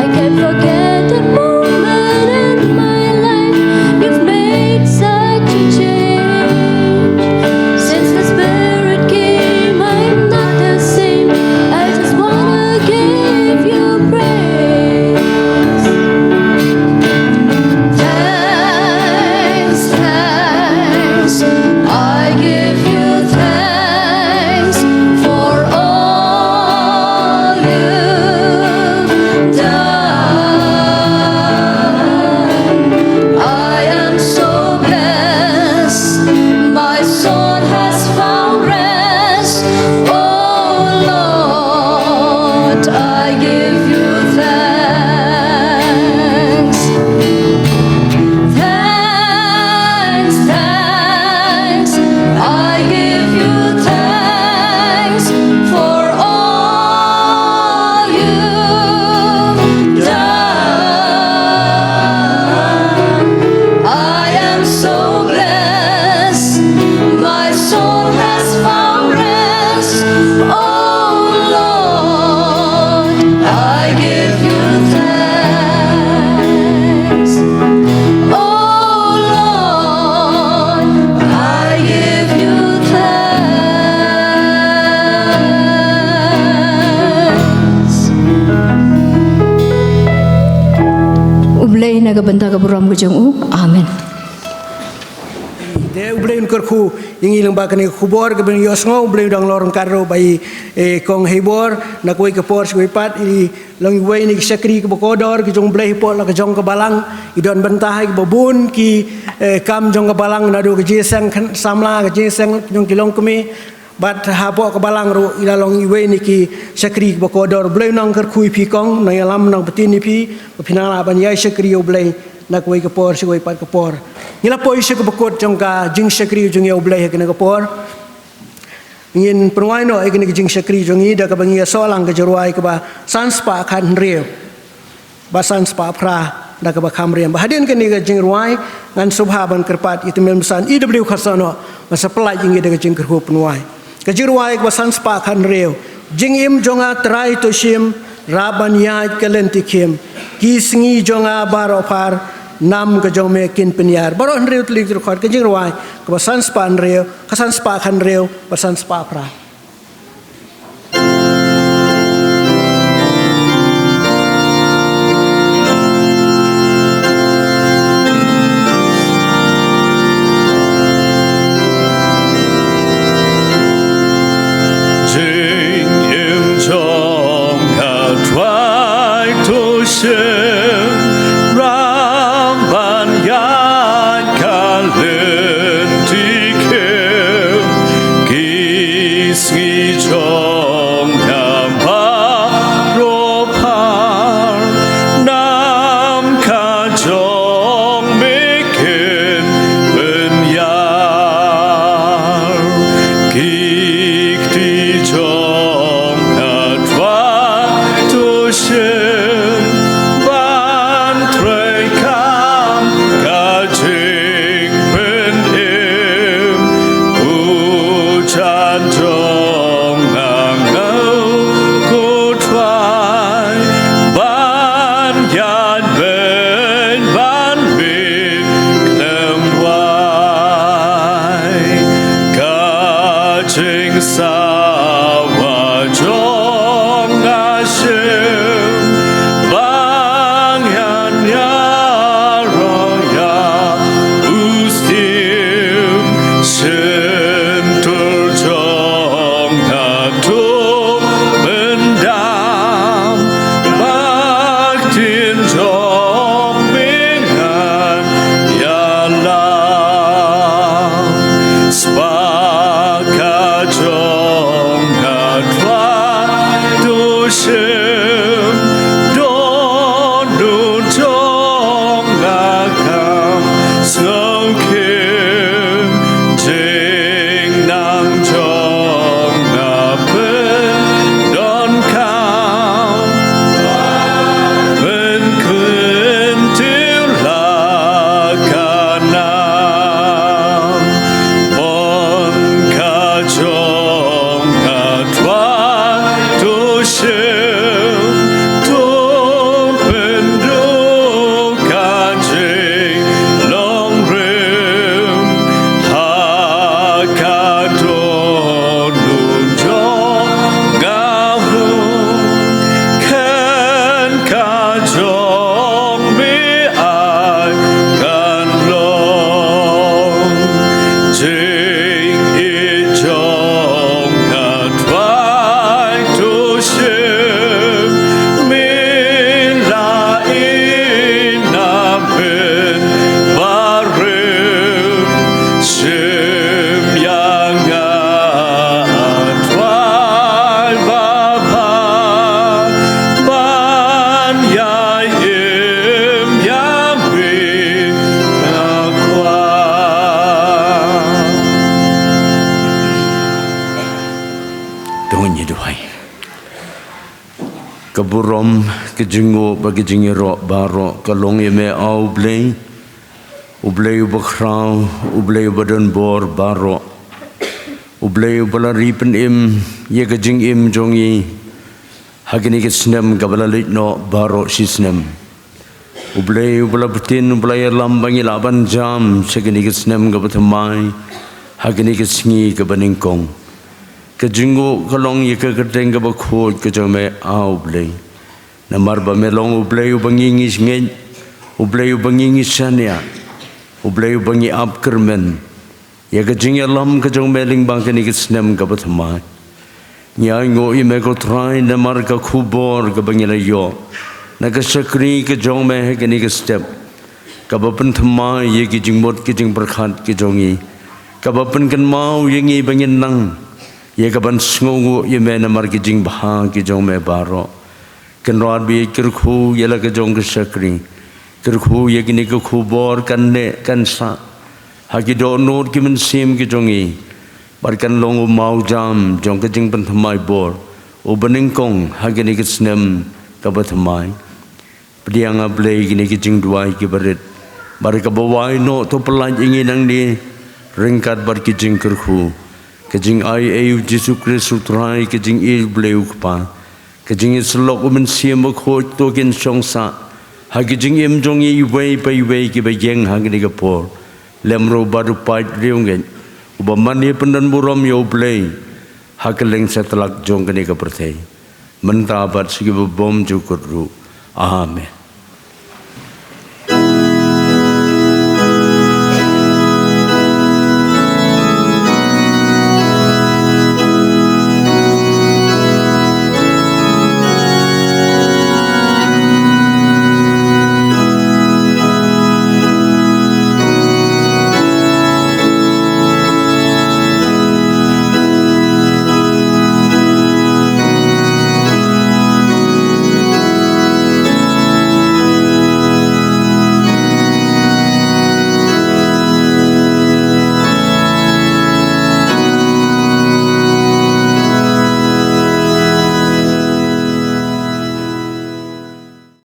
I can't forget that moment in my life. You've made such a change. Since the Spirit came, I'm not the same. I just wanna give you praise. Thanks, thanks, I give you thanks for all you've done. I am so blessed, my soul has found rest. Oh Lord, I give you thanks. Thanks, thanks, I give you thanks for all you've done. I am so blessed, my soul has found rest. Oh Lord, I give you thanks. Oh Lord, I give you thanks. U Blei na ka bynta ka burom ka jong u. Amen. Te U Blei un kyrkhu ïa ngi lyngba kane ka khubor kaba ngi ïohsngew. U Blei u dang long ryngkat ruh bad i, eh, Kong Heibor, na kawei ka por sha kawei pat i long iwei na ki shakri kaba kordor ki jong U Blei hapoh la ka jong ka balang. I don bynta ha kiba bun ki, eh, kam jong ka balang, naduh ka jingïaseng khyn-, samla, ka jingïaseng jong ki longkmie, Bad hapoh ka balang ruh i la long iwei na ki shakri ba kordor. Blei u nang kyrkhu ïa phi kong, nang ïalam nang btin ïa phi, ba phin nang lah ban ïai shakri ïa u Blei na kawei ka por sha kawei pat ka por. Ngi la poi sha kaba kut jong ka jingshakri jong ngi ïa u Blei ha kane ka por. Ngin pynwai noh ïa kane ka jingshakri jong ngi da kaba ngi ïa soh lang ka jingrwai kaba san spah khat hynriew. Ba san spah phra da kaba kham riam. Ba hadien kane ka jingrwai ngan sngewbha ban kyrpad ïa i tymmen basan E W Kharsahnok ban sa pyllait ïa ngi da ka jingkyrkhu pynwai. Ka jingrwai kaba san spah khat hynriew. Jingim jong nga Trai to shim, rap ban ïaid ka lynti khim. Ki sngi jong nga baroh phar, nam ka jong me kin pynïar. Baroh hynriew tylli ki dkhot ka jingrwai kaba san spah hynriew, ka san spah khat hynriew, ba san spah phra. Jingim jong nga Trai to shim, rap ban ïaid ka lynti khim. Ki sngi jong nga baroh phar, nam ka jong me kin pynïar. Ki kti jong nga Trai to shim, ban treikam ka jingpynim. U jan jong nga, nga, ko Trai, ban ïaid beit bad me khlem wai. Ka jingsawa jong nga shim, ba ngan ïaroh ïa u Siem. Shyntur jong nga to pyndam, ba ktien jong me ngan ïalam. Spah ka jong nga Trai to shim, don don jong nga kham sngewkhim. Jingnang jong nga pyndonkam, pynkyntiew la ka nam. Mon ka jong nga Trai to shim, to pynduh ka jinglong rim. Ha ka dohnud jong nga hum, khein ka jong me ai kan long. Jingïeit jong nga Trai to shim, me la ïeit na pynbarim. Shim ïa nga, a Trai babha, ban ïai im ïa me nga kwah. To ngin ïa duwai. Ka burom, ka jingnguh bad ka jingïaroh baroh ka long ïa me, A U Blei. U Blei uba khraw, U Blei uba don bor baroh. U Blei uba la ri pynim ïa ka jingim jong ngi ha kane ka snem kaba la leit noh baroh shi snem. U Blei uba la btin, uba la ïalam ba ngi lah ban jam sha kane ka snem kaba thymmai, ha kane ka sngi kaba nyngkong. Ka jingnguh ka long ïa ka kyrteng kaba khuid ka jong me, A U Blei. Namar ba me long U Blei uba ngi ngi ngeit, U Blei uba ngi ngi shaniah, U Blei uba ngi ap kyrmen ïa ka jingïalam ka jong me lyngba kane ka snem kaba thymmai. Ngi ainguh ïa me ko Trai namar ka khubor kaba ngi la ïoh na ka shakri ka jong me ha kane ka step, kaba pynthymmai ïa ki jingmut ki jingpyrkhat ki jong ngi, kaba pynkynmaw ïa ngi ba ngin nang ïa ka ban sngewnguh ïa me namar ki jingbha ki jong me baroh. Kynrad ba ïa kyrkhu ïa la ka jong ka shakri, kyrkhu ïa kine ki khubor kan neh kan sah ha ki dohnud ki mynsiem ki jong ngi, bad kan long u mawjam jong ka jingpynthymmai bor uba nyngkong ha kine ki snem kaba thymmai. Pdiang, A Blei, kine ki jingduwai kiba rit, bad kaba wai noh to pyllait ïa ngi nangne ryngkat bad ki jingkyrkhu. Ka jingaiei U Jisu Khrist U Trai, ka jingïeit U Blei U Kpa, ka jingïasyllok U Mynsiem Bakhuid to kin shong sah ha ki jingim jong ngi iwei pa iwei kiba ïeng ha kane ka por, lem ruh bad u paid riewngeit uba mane pyndonburom ïa U Blei ha kylleng satlak jong kane ka pyrthei, mynta bad sha kiba bym ju kut ruh. Amen.